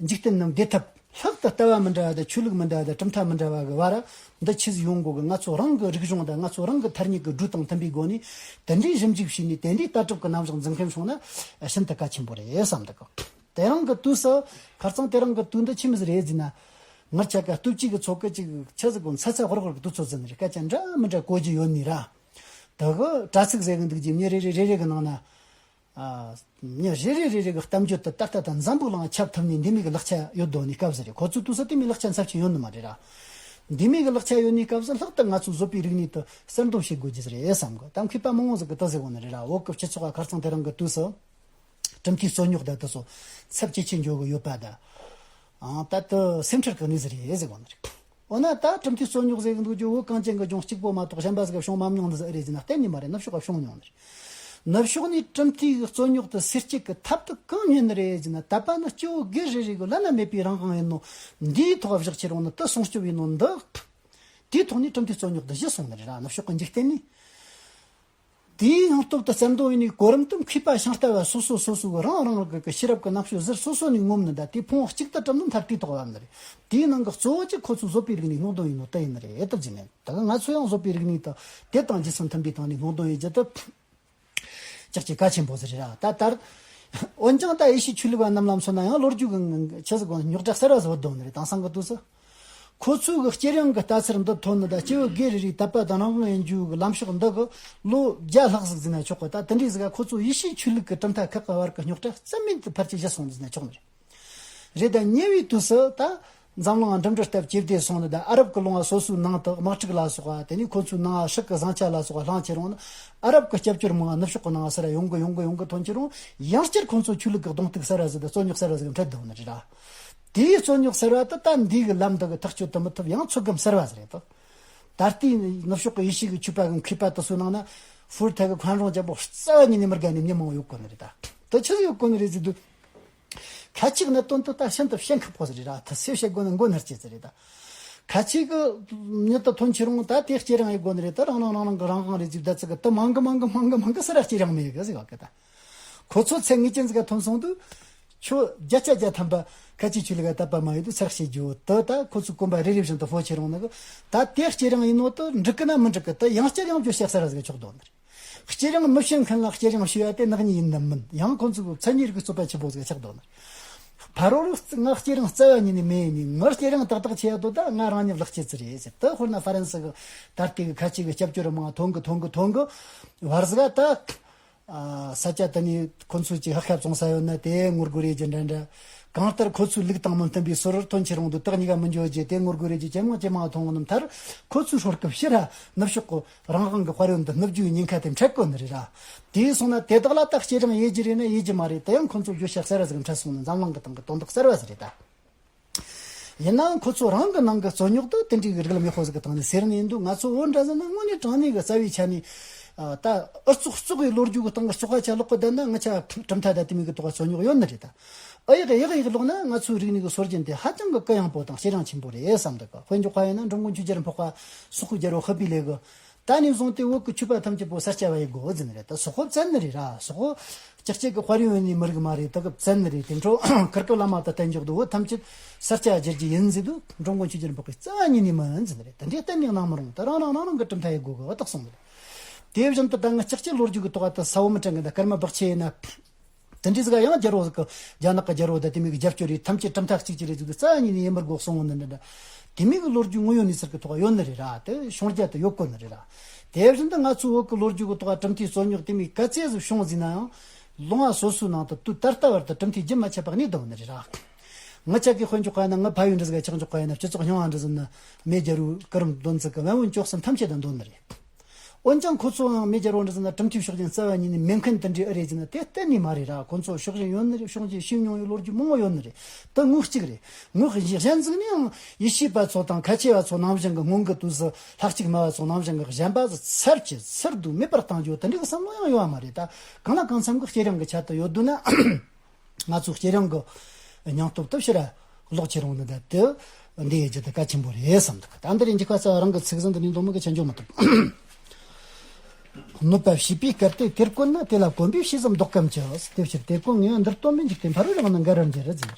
འཇིག་རྟེན་ནང་བདེ་ཐབས་ལྷག་ཏུ་ལྟ་བ་མི་འདྲ་བ་དང་ཆོས་ལུགས་མི་འདྲ་བ་དང་གྲུབ་མཐའ་མི་འདྲ་བ་གི་བར་འདི་ཆི་ཟིག་ཡོང་དགོས་གི། ང་ཚོ་རང་གི་རིག་གཞུང་དང་ང་ཚོ་རང་གི་ཐ་སྙད་ཀྱི་སྒྲོས་དང་མཐུན་པའི་སྒོ་ནས་དེ་འདྲའི་ཞིབ་འཇུག་བྱས་ནས་དེ་འདྲའི་ལྟ་གྲུབ་ཀྱི་རྣམ་གཞག་འཛིན་མཁན་བྱུང་ན་ཤིན་ཏུ་གལ་ཆེན་པོ་རེད་བསམ་འདུག་གི། དེ་རིང་གི་དུས་སུ་ཁ་རྩང་དེ་རིང་གི་དུས་འདི་ཆི་མི་ཟིག་རེད་ཟེར་ན། ངར་ཆ་ག་སྟོབས་ཀྱི་གི་ཚོགས་ཀྱི་ཅིག་ཆི་ཟིག་གོ་ཚ་ཚ་ཧོར་ཧོར་གི་དུས་ཚོད་ཟིན་རེད། སྐད་ཆ་འདྲ་མི་འདྲ་གོ་རྒྱུ་ཡོད་ནི་ར། ད་གི་དྲ་ཚིགས་ཟེར་གི་འདུག་ཅིག་མི་རེ་རེ་རེ་རེ་གི་ནང་ན། ཨ། མི་རེ་རེ་རེ་རེ་གི་གཏམ་རྒྱུད་དུ་ད་ལྟ་དང་འཛམ་བུ་གླིང་ཁྱབ་ཐུབ་ནི་འདི་མི་གི་ལག་ཆ་ཡོད་དོ་ནི་སྐབས་ཟིག་རེད། ཁོ་ཚོའི་དུས་སུ་དེ་མི་ལག་ཆ་ཚབས་ཆེན་ཡོད་ནི་མ་རེད་ར། འདི་མོ་གི་ལག་ཆ་ཡོད་ནི་སྐབས་སུ་ལྷག་ཏུ་ང་ཚོ་བཟོ་པའི་རིག་གནས་དེ་གསར་འདོན་བྱེད་དགོས་རྒྱུ་རེད་བསམ་གི། ད་མཁས་པ་མང་བོ་ཟིག་གིས་དེ་ཟེར་གོ་ནི་རེད་ར། བོད་ཀྱི་སྤྱི་ཚོགས་ཁ་རྩང་དེ་རིང་གི་དུས་སུ། གྲུབ་མཐའི་རྩོད་རྙོག་དང་དེ་ཚོ་ཚབས་ཇེ་ཆེ་འགྱོ་གི་ཡོད་པ་དང་། ཨང་། ད་དེ་སེམས་ཁྲལ་གི་གནས་ཚུལ་རེད་ཟེར་གོ་ནི་རེད། འོ་ན་ད་གྲུབ་མཐའི་རྩོད་རྙོག་ཟེར་གི་འདུག་རྒྱུ། བོད་གངས་ཅན་གྱི་ལྗོངས་གཅིག་པོ་མ་གཏོགས་གཞན་པ་ཟིག་ག་བྱུང་མ་མྱོང་ནི་ཟིག་ཨེ་རེད་ཟེར་ན་གཏན་ནས་མ་རེད། ནུབ་ཕྱོགས་ག་བྱུང་མྱོང་ནི་རེད། ནུབ་ཕྱོགས་ནས་གྲུབ་མཐའི་རྩོད་རྙོག་དེ་སེལ་སྤྱད་ཀྱི་ཐབས་དེ་གང་རྙེད་ནི་རེད་ཟེར་ན། དད་པ་ནི་སྐྱེ་བོ་སྒེར་རེ་རེ་གི་བླ་ན་མེད་པའི་རང་དབང་ཡིན་ནོ། འདིའི་ཐོག་བཞག་ཁྱེར་ཡོང་ནི་དེ་སྲུང་སྐྱོབ་ཡིན་ནོ་འདི། དེའི་ཐོག་ནས་གྲུབ་མཐའི་རྩོད་རྙོག་འདི་གཞི་བཟུང་ནི་རེད་ར། ནུབ་ཕྱོགས་ཀྱི་འཇིག་རྟེན་ནས། དེའི་སྙིང་སྟོབས་དེ་གསལ་འདོན་ཡིན་ནི་གོ་རིམ་དེ་མཁས་པ་ཤིང་རྟ་བ་སོ་སོ་སོ་སོ་གི་རང་རང་གི་གི་ཤེས་རབ་ཀྱི་རྣམ་དཔྱོད་ཟུར་སོ་སོ་ནས་ངོམ་ནི་ད། དེ་ཕུང་བོ་གཅིག་ཏུ་གྲུབ་ནི་མཐར་དེའི་ཐོག་བབ་ནི་རེད། དེའི་ནང་གི་གཙོ་བོ་གཅིག་ཁོ་ཚོའི་བཟོ་པའི་རིག་གནས་སྔོག་འདོན་ཡིན་ནོ་དེ་ཡིན་ནི་རེད་དེ་བརྗོད་ནས། ད་ག་ང་ཚོ་ཡང་བཟོ་པའི་རིག་གནས་དེ་དེ་དང་རྗེས་སུ་མཐུན་པའི་སྟེང་ནས་སྔོག་འདོན་ཡེད་རྒྱུ་དེ་ཅག་ཅིག་གལ་ཆེན་པོ་ཟིག་རེད་ར། ད་ལྟར། འོན་ཀྱང་ད་ཡེ་ཤུའི་ཆོས་ལུགས་པ་རྣམས་ལ་མཚོན་ན་ཡང་ལོ་རྒྱུས་ཀྱི་ཆི་ཟིག་གོ་རྙོག་དྲ་གསར་བ་ཟིག་བུད་འདུག་ནི་རེད། དེང་སང་གི་དུས་སུ། ཁོ་ཚོའི་གི་དཀྱེལ་ཡངས་ཀྱི་ལྟ་ཚུལ་འདི་ཐོན་ནི་ད། སྐྱེ་བོ་སྒེར་རེ་རེའི་དད་པ་དང་རང་དབང་ཡིན་རྒྱུ་གི་ལམ་ཕྱོགས་འདི་གི་ལོ་བརྒྱ་ལྷག་ཟིག་ཟེར་ན་ཆོག་གི། ད་དེ་འདྲའི་ཟིག་ག་ཁོ་ཚོ་ཡེ་ཤུའི་ཆོས་ལུགས་ཀྱི་གྲུབ་མཐའ་ཁག་གི་བར་གྱི་རྙོག་དྲ་རྩ་མེད་དུ་ཕལ་ཆེར་ཞི་སོང་ནི་ཟེར་ན་ཆོག་ནི་རེད། རེད། ད་ཉེ་བའི་དུས་སུ་ད་འཛམ་གླིང་འགྲིམ་འགྲུལ་སྟབས་ཇེ་བདེ་སོང་ནི་ད། ཨ་རབ་ཀྱི་ལུང་བ་སོ་སོའི་ནང་དུ་དམག་འཁྲུག་ལ་སོགས་པ། དེ་ནས་ཁོ་ཚོའི་ནང་སྲིད་ཀྱི་བཟང་ཆ་ལ་སོགས་པ་བསླངས་ཁྱེར་ཡོང་ནི། ཨ་རབ་ཀྱི་སྐྱབས་བཅོལ་མང་བ་ནུབ་ཕྱོགས་ཀྱི་ནང་ང་སར་ཡོང་གི་ཡོང་གི་ཡོང་གི་ཐོན་ཁྱེར་ཡོང་། ཡང་བསྐྱར་ཁོ་ཚོ་ཆོས་ལུགས་ཀྱི་གདོང་གཏུག་གསར་བ་ཟིག་དང་རྩོད་རྙོག་གསར་བ་ཟིག་འཕྲད་འདུག་ནི་རེད་ར། དེའི་རྩོད་རྙོག་གསར་བ་དེ་ད་འདི་གི་ལམ་འདི་གི་ཐག་གཅོད་དུ་མི་ཐུབ། ཡང་ཚོད་བགམ་གསར་བ་ཟིག་རེད་དོ། ད་ལྟའི་ནུབ་ཕྱོགས་ཀྱི་ཡེ་ཤུ་གི་ཆོས་པ་གི་མཁས་པ་དེ་ཚོའི་ནང་ན་ཧྥུ་རི་ཐའི་གི་宽容རྒྱལ་པོ་རྩ་བ་ཉིད་ནས་མི་དགའ་ནི་མི་མང་བོ་ཡོད་གོ་ནི་རེད་ད། དེ་ཆི་ཟིག་ཡོད་གོ་ནི་རེད་ཟེར་དུས། ཁ་ཆེའི་གནད་དོན་དེ་ད་ཤིན་ཏུ་ཞེན་ཁག་པོ་ཟིག་རེད་ར། ད་སེ་བཤད་དགོས་ན་མགོ་ནར་སྐྱེ་ཟིག་རེད་ད། ཁ་ཆེ་གི་མྱི་དེ་ཐོན་ཁྱེར་ཡོང་ད་དེ་སྐྱེ་རིང་ཡེད་དགོས་ནི་རེད། ད་རང་རང་རང་རང་གི་རང་དབང་རེ་ཟིག་ད་ཚིག་གི་དེ་མང་གི་མང་གི་མང་གི་མང་གི་སུ་ར་སྐྱེ་རིང་མེད་གི་ཟིག་ག་གི་ད། ཁོ་ཚོ་ཚད་ངེས་ཅན་ཟིག་ག་ཐོན་སོང་དུས། ཁྱོད་བརྒྱ་ཆ་བརྒྱ་ཐམ་པ་ཁ་ཆེའི་ཆོས་ལུགས་ལ་དད་པ་མ་ཡོད་དུས་ཚར་བྱེད་རྒྱུ་དེ་ད་ཁོ་ཚོའི་གོམ་པ་རེ་རེ་བཞིན་དུ་སྤོ་ཁྱེར་ཡོང་ནི་གི། ད་དེ་སྐྱེ་རིང་ཡིན་ནོ་དེ་འགྲིག་གི་ན་མི་འགྲིག་གི། དེ་ཡང་བསྐྱར་ཡང་བརྗོད་བྱ་གསར་བ་ཟིག་ཆགས་འདུག་ནི་རེད། སྐྱེ་རིང་མི་བྱེད་མཁན་ལ་སྐྱེ་རིང་བྱེད་ཡ་དེ་ནག་ཉེས་ཡིན་ནམ་མིན། ཡང་ཁོ་ཚོས་མཚན་ཉིད་རིག་པའི་རྩོད་པ་ཆེ་པོ་ཟིག་ཆགས་འདུག་ནི། ཕ་རོལ་ང་སྐྱེ་རིང་རྩ་བ་ཉིད་ནས་མེད་ནི། ངར་སྐྱེ་རིང་ཏག་ཏག་ཆེ་ཡ་དོ་ད་ང་རང་ཉིད་ལག་སྐྱེས་ཙི་རེད་ཟེར། དེ་དཔེར་ན་ཧྥ་རན་སི་གི་ད་ལྟའི་གི་ཁ་ཆེ་གི་སྐྱབས་བཅོལ་རུ་མང་ཐོན་གི་ཐོན་གི་ཐོན་གི། བར་ཟིག་ད། ས་ཆ་དེ་ནས་ཁོ་ཚོས་ཅིག་ཧག་ཤ་བཙོང་ས་ཡོད་ན་དེ་ངོ་རྒོལ་རེད་རྒྱུ་འདྲ་འདྲ། གང་ལྟར་ཁོ་ཚོའི་ལུགས་དང་མི་མཐུན་པའི་སོ་རར་ཐོན་ཁྱེར་ཡོང་དུས་དེ་གཉིས་ཀ་མི་འཇོག་རྒྱུ་དེ་ངོ་རྒོལ་རེད་རྒྱུ་ཇེ་མང་ཇེ་མང་ཐོན་ཡོང་ནི་མཐར། ཁོ་ཚོའི་སྲོལ་སྐབས་ཕྱིར་ར་ནུབ་ཕྱོགས་ཀྱི་རང་དབང་གི་དཔལ་ཡོན་འདི་ནུབ་རྒྱུའི་ཉེན་ཁ་དེ་འཕྲད་གོ་ནི་རེད་ར། དེ་སོང་ན་དེ་དག་ལ་ད་སྐྱེ་རིང་ཡེད་རྒྱུ་རེད་ན་ཡེད་རྒྱུ་མ་རེད། དེ་ཡང་ཁོ་ཚོ་བརྗོད་བྱ་གསར་བ་ཟིག་འཕྲད་སོང་ནི་འཛམ་གླིང་གི་སྟེང་གི་དོན་དག་གསར་བ་ཟིག་རེད་ད། ཡིན་ནའང་ཁོ་ཚོ་རང་གི་ནང་གི་རྩོད་རྙོག་དེ་དེ་འདྲའི་རིགས་ལམ་ཡག་པོ་ཟིག་གི་སྟེང་ནས་སེལ་ནི་ཡིན་དུས། ང་ཚོ་བོད་འདྲ་ཟིག་ན་དངོས་གནས་དྲང་གནས་གི་རྩ་བའི་ཆ་ནས། ཨ། ད་ཨུ་ཚུགས་བཙོག་པའི་ལོ་རྒྱུས་ཀྱི་སྟེང་གི་བཙོག་པ་ཆ་ལོག་གི་བསྡད་ན། ང་ཆ་གྲུབ་མཐའ་དང་དེ་མོ་གི་ཐོག་རྩོད་རྙོག་ཡོད་ནི་རེད་ད། ཨ། ཡག་ཡག་ཡག་ལོག་ན་ང་ཚོའི་རིག་གནས་ཀྱི་སྲོལ་རྒྱུན་དེ་ཧ་ཅང་གི་གུ་ཡངས་པོ་དང་བྱེད་རིན་ཆེན་པོ་རེད་བསམ་འདུག་གི། དཔེ་འཇོག་པ་ཡིན་ན་འགྲོ་མགོན་ཆོས་རྒྱལ་འཕགས་པ་སོག་པོའི་རྒྱལ་པོ་ཧཱུྃ་པའི་ལས་ཀྱི། ད་ནས་བཟུང་སྟེ་བོད་ཀྱི་ཆོས་པ་ཐམས་ཅད་པོ་ས་སྐྱ་པ་ཡེད་དགོས་ཟེར་ནི་རེད། ད་སོག་པོ་བཙན་ནི་རེད་ར། སོག་པོ་ཅག་ཅིག་གི་དཔལ་ཡོན་ཡོད་ནི་མི་རིགས་མ་རེད། ད་གི་བཙན་ནི་རེད། དེ་འཕྲོ་གུར་གུམ་བླ་མ་དང་བསྟན་འཇགས་དུ་བོད་ཐམས་ཅད་ས་སྐྱ་བསྒྱུར་རྒྱུ་ཡིན་ཟེར་དུས། འགྲོ་མགོན་ཆོས་རྒྱལ་འཕགས་པས་རྩ་བ་ཉིད་ནས་མིན་ཟེར་ནི་རེད། དེ་འདྲའི་གཏན་ནས་གནང་མི་རུང་། ད་རང་རང་རང་རང་གི་གྲུབ་མཐའ་ཡེད་དགོས་གི་བ་དག་གསུངས་ནི་རེད། དེ་བཞིན་དུ་ད་ང་ཅག་ཅིག་ལོ་རྒྱུས་ཀྱི་ཐོག་ད་ས་བོན་མི་དྲན་གི། ད་སྐར་མ་སྦག་ཆེ་ཡིན་ན། དེ་འདྲའི་ཟིག་ཡང་རྒྱལ་པོ་ཟིག་གི་རྒྱ་ནག་གི་རྒྱལ་པོ་དང་དེ་མོ་གི་རྒྱབ་སྐྱོར་རེད། ཐམས་ཅད་གྲུབ་མཐའ་གཅིག་གྱུར་རེད་ཟེར་དུས་རྩ་བ་ཉིད་ནས་ཡེད་མི་དགོས་གསུངས་ནི་འདྲ་འདྲ། དེ་མོ་གི་ལོ་རྒྱུས་དངོས་ཡོད་གནས་ཚུལ་གྱི་ཐོག་ཡོད་ནི་རེད་ར། དེ་བྱུང་རྒྱུ་དེ་ཡོད་གོ་ནི་རེད་ར། དེ་བཞིན་དུ་ང་ཚོའི་བོད་ཀྱི་ལོ་རྒྱུས་ཀྱི་ཐོག་གྲུབ་མཐའི་རྩོད་རྙོག་དེ་མོ་ག་ཚད་ཟིག་བྱུང་ཟིན་ན་ཡང་། ལུང་བ་སོ་སོའི་ནང་དུ་དུས་ད་ལྟ་བར་དུ་གྲུབ་མཐའི་རྒྱུན་མ་ཆད་པ་གནས་བསྡད་ནི་རེད་ར། ང་ཅག་གི་དཔེ་འཇོག་པ་ཡིན་ན། ང་ཕ་ཡུལ་འདྲ་ཟིག་ག་ཆགས་འཇོག་པ་ཡིན་ན། སྤྱི་ཚོགས་རྙིང་བ་འདྲ་ཟིག་ན་མེས་རྒྱལ་པོའི་སྐུ་རིམ་འདོན་ཚུལ་གི་བན་བོན་སྐྱོ་གསུམ་ཐམས་ཅད་དང་འདོན་ནི་རེད། འོན་ཀྱང་ཁོ་ཚོའང་མེས་རྒྱལ་པོ་འདྲ་ཟིག་ན་གྲུབ་མཐའི་ཕྱོགས་ཞེན་རྩ་བ་ཉིད་ནས་མེད་མཁན་དེ་འདྲའི་ཨེ་རེད་ཟེར་ན་དེ་གཏན་ནས་མ་རེད་ར། ཁོ་ཚོ་ཕྱོགས་ཞེན་ཡོད་ནི་རེད། ཕྱོགས་ཞེན་བྱས་མྱོང་བའི་ལོ་རྒྱུས་མང་བོ་ཡོད་ནི་རེད། དེ་ངོས་གཅིག་རེད། ངོས་གཞན་ཟིག་ནས་ཡང་ཡེ་ཤུ་པ་ཚོ་དང་ཁ་ཆེ་བ་ཚོ་ནང་བཞིན་གི་སྔོན་གི་དུས་སུ་ལྷ་གཅིག་སྨྲ་བ་ཚོ་ནང་བཞིན་གི་གཞན་པ་ཚོ་ཚར་གཅོད་ཚུར་བསྡུ་མེད་པར་གཏོང་རྒྱུ་དེ་འདྲའི་བསམ་བློ་ཡང་ཡོད་པ་མ་རེད། ད་གང་ལ་གང་འཚམ་གི་སྐྱེ་རིང་གི་ཆེད་དུ་ཡོད་དུས་ན། ང་ཚོ་སྐྱེ་རིང་གི་སྙིང་སྟོབས་དེ་ཕྱིར་ལོག་ཁྱེར་ཡོང་ནི་ད་དེ་འདི་ཡེད་རྒྱུ་དེ་གལ་ཆེན་པོ་རེད་བསམ་འདུག་ད་འདི་རེད། འཇིགས་པ་རྩ་བ་རང་གི་ཚིག་ཟིན་དུ་ནི་འདོན་མི་གི་ཆ་འཇོག་མི་ཐུབ། གནོད་པ་བྱས་པའི་གལ་ཏེ་དེར་བཀོད་ན། དེ་ལ་གོམས་པས་ཕྱིས་ཙམ་ལྡོག་གམ་ཅི། དེ་ཕྱིར་དེར་བཀོད་ངེས་པ་འདིར་སྟོན་པས། འཇིག་རྟེན་ཕ་རོལ་རང་ནི་འགལ་བར་འགྱུར་ཟེར།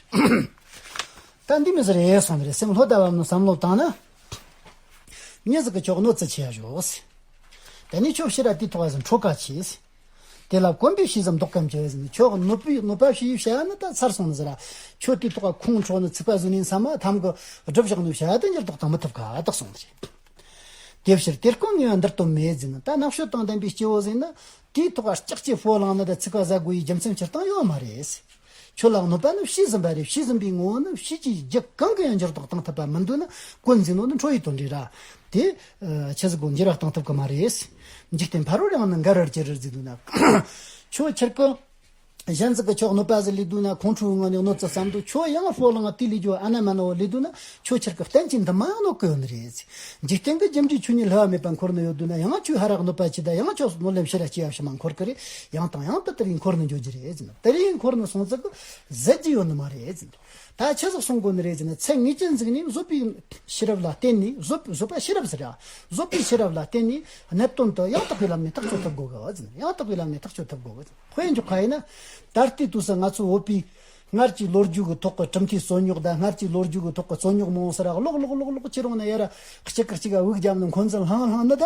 ད་འདི་མི་ཟེར་ཡེ་སོང་རེད། སེམས་ལྷོད་ད་བབ་ནས་བསམ་བློ་བཏང་ན། མྱི་ཟིག་གིས་ཁྱོད་གནོད་འཚེ་བྱས་ཡ་ཞོག་ཟེར། དེ་ནས་ཁྱོད་ཕྱིར་ར་དེའི་ཐོག་ཟིག་འཕྲོག་ག་ཆས་ཟེར། དེ་ལ་གོམས་པས་ཕྱིས་ཙམ་ལྡོག་གམ་ཅི་ཟེར་ནས། ཁྱོད་གནོད་པའི་གནོད་པ་བྱས་བྱ་ཡ་ནི་ད་ཚར་སོང་ནི་ཟེར་ར། ཁྱོད་དེའི་ཐོག་ཁོང་འཕྲོག་ནི་ཚིག་པ་བཟོས་ནི་མཚམས་མ་ཐམ་གི་སྒྲུབ་བཞག་ནི་བྱ་ཡ་དེ་འགྱུར་ལྡོག་བཏང་མི་ཐུབ་ག་བཏགས་སོང་ཟེར། དེ་ཕྱིར་དེར་བཀོད་ངེས་པ་འདིར་སྟོན་མེད་ཟེར་ན། ད་རྣམ་དཔྱོད་དང་ལྡན་པའི་སྐྱེ་བོ་ཟིག་ན་དེའི་ཐོག་ལྕགས་ཀྱི་ཕོ་བླངས་ནི་དང་ཚིག་པ་ཟ་དགོས་པའི་རྒྱུ་མཚན་སྤྱིར་བཏང་ཡོད་མ་རེད་ཟེར། ཁྱོད་ལ་གནོད་པ་ནི་བྱས་ཟིན་པ་རེད། བྱས་ཟིན་པའི་ངོ་བོ་ནི་བྱས་ཀྱི་རྒྱུ་གང་གིས་ཡང་འགྱུར་ལྡོག་བཏང་ཐུབ་པ་མི་འདུག་ན། གོ་འཛིན་ནོ་ནི་འཕྲོ་བའི་དོན་རེད་ར། དེ་ཆི་ཟིག་གོ་འགྱུར་བ་བཏང་ཐུབ་ཀྱི་མ་རེད། འཇིག་རྟེན་ཕ་རོལ་ཡང་ནི་འགལ་བར་འགྱུར་རེད་ཟེར་འདུག་ན། ཁྱོད་ཁྱེར་གི་གཞན་ཟིག་གིས་ཁྱོད་གནོད་པ་ཟིག་ལས་འདུག་ན། ཁོང་ཁྲོའི་ངང་ནས་གནོད་ཚུལ་བསམ་འདུག། ཁྱོད་ཡང་སྤོ་ལངས་དེ་ལས་རྒྱུ་ཨ་ན་མ་ན་བོ་ལས་འདུག་ན། ཁྱོད་ཁྱེར་གི་བརྟེན་གྱི་འདི་མ་ཡང་གནོད་གི་ཡོད་ནི་རེད། འཇིག་རྟེན་གྱི་རྒྱུ་འབྲས་ཆོས་ཉིད་བསླུ་བ་མེད་པ་འཁོར་ནི་ཡོད་འདུག་ན། ཡང་ཁྱོད་ཧ་ར་གནོད་པ་ཆེ་ད། ཡང་ཁྱོད་སུ་གནོད་ལན་ཕྱིར་ར་སྐྱེ་བ་ཕྱི་མ་འཁོར་གི་རེད། ཡང་དང་ཡང་དུ་དེ་རིང་འཁོར་ནི་འགྱོ་རྒྱུ་རེད་ཟེར་ན། དེ་རིང་འཁོར་ནི་སོང་ཙག་གི་ཟད་རྒྱུ་ཡོད་ནི་མ་རེད་ཟེར་ན། ད་ཆི་ཟིག་གསུང་དགོས་ནི་རེད་ཟེར་ན། ཚད་ངེས་ཅན་ཟིག་ནི་བཟོད་པའི་ཤེས་རབ་ལ་བརྟེན་ནས། བཟོད་བཟོད་པ་ཤེས་རབ་ཟེར་ར། བཟོད་པའི་ཤེས་རབ་ལ་བརྟེན་ནས་གནད་དོན་དུ་ཡང་དག་པའི་ལམ་ནས་ཐག་གཅོད་ཐུབ་དགོས་གི་ཟེར་ན། ཡང་དག་པའི་ལམ་ནས་ཐག་གཅོད་ཐུབ་དགོས་གི། དཔེ་འཇོག་པ་ཡིན་ན། ད་ལྟའི་དུས་སུ་ང་ཚོ་བོད་པའི་སྔར་གྱི་ལོ་རྒྱུས་ཀྱི་ཐོག་གི་གྲུབ་མཐའི་རྩོད་རྙོག་དང་། སྔར་གྱི་ལོ་རྒྱུས་ཀྱི་ཐོག་གི་རྩོད་རྙོག་མང་བོ་ཟེར་ར། ཀློག་ཀློག་ཀློག་ཀློག་ཁྱེར་འོང་ན། ཡ་ར་གཅིག་གིས་གཅིག་ག་དབུགས་བརྒྱབ་ནས་འཁོན་འཛིན་བསླངས་བསླངས་ནི་ད།